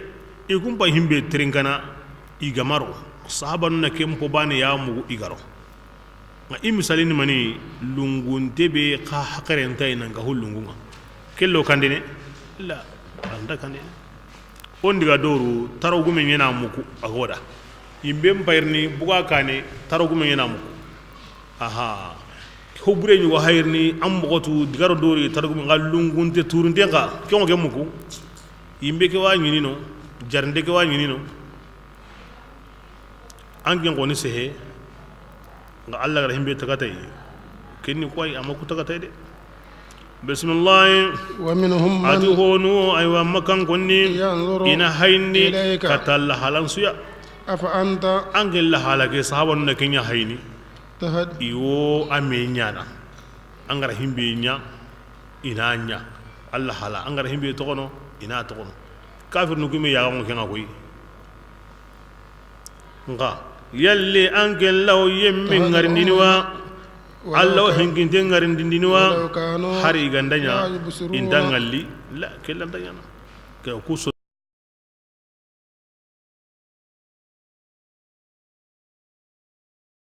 i kun pa himbe terinkana, i ga ma ro, sahabanu na ken po bane ya mugu i ga ro. Ŋa i misalini mani, lungunte be xa haqilenta i na n ga ho lungun ŋa. Kello kandene? La, anda kandene. O n diga doru, taro gume ɲena muku, a ga wo da. Yimbe n payirni, buga kane, taro gume ɲena muku. Aha. Ho bure ɲugo hayirni, an moxo tu, digaro dori, taro gume, ŋa lungunte turunte xa, ke ŋo ke muku. Yimbe ke wa ɲini no, jarinde ke wa ɲini no. An ken xoni sehe, ŋa Allah ga ra himbe tagatay. Ken ni koy, a ma ku tagatay de. Bisimilahi. Wa minhum man, a ti honu, aywa, Makkankon ni, yanzuru, i na hayindi, ilayka, katta la halan su ya. Afa anta, an ken la hala ke, sahabanu na ken ɲa hayini. Tahdi, i wo a me ɲaana. An ga ra himbe ɲa, i na ɲa. Allah hala, an ga ra himbe toxono, i na toxono. Kafirinu gume ya ga ŋo ke ŋa koyi. Nxa, yalli an ken law yemmi ŋarindini wa? Walaw, Allah wo, kanu, hinkinte ŋarindindini wa? Walaw kanu, hari i ga nda ɲa, la yubsiruna, i nta ŋalli, la, ke la nta ɲaana. Ke ku so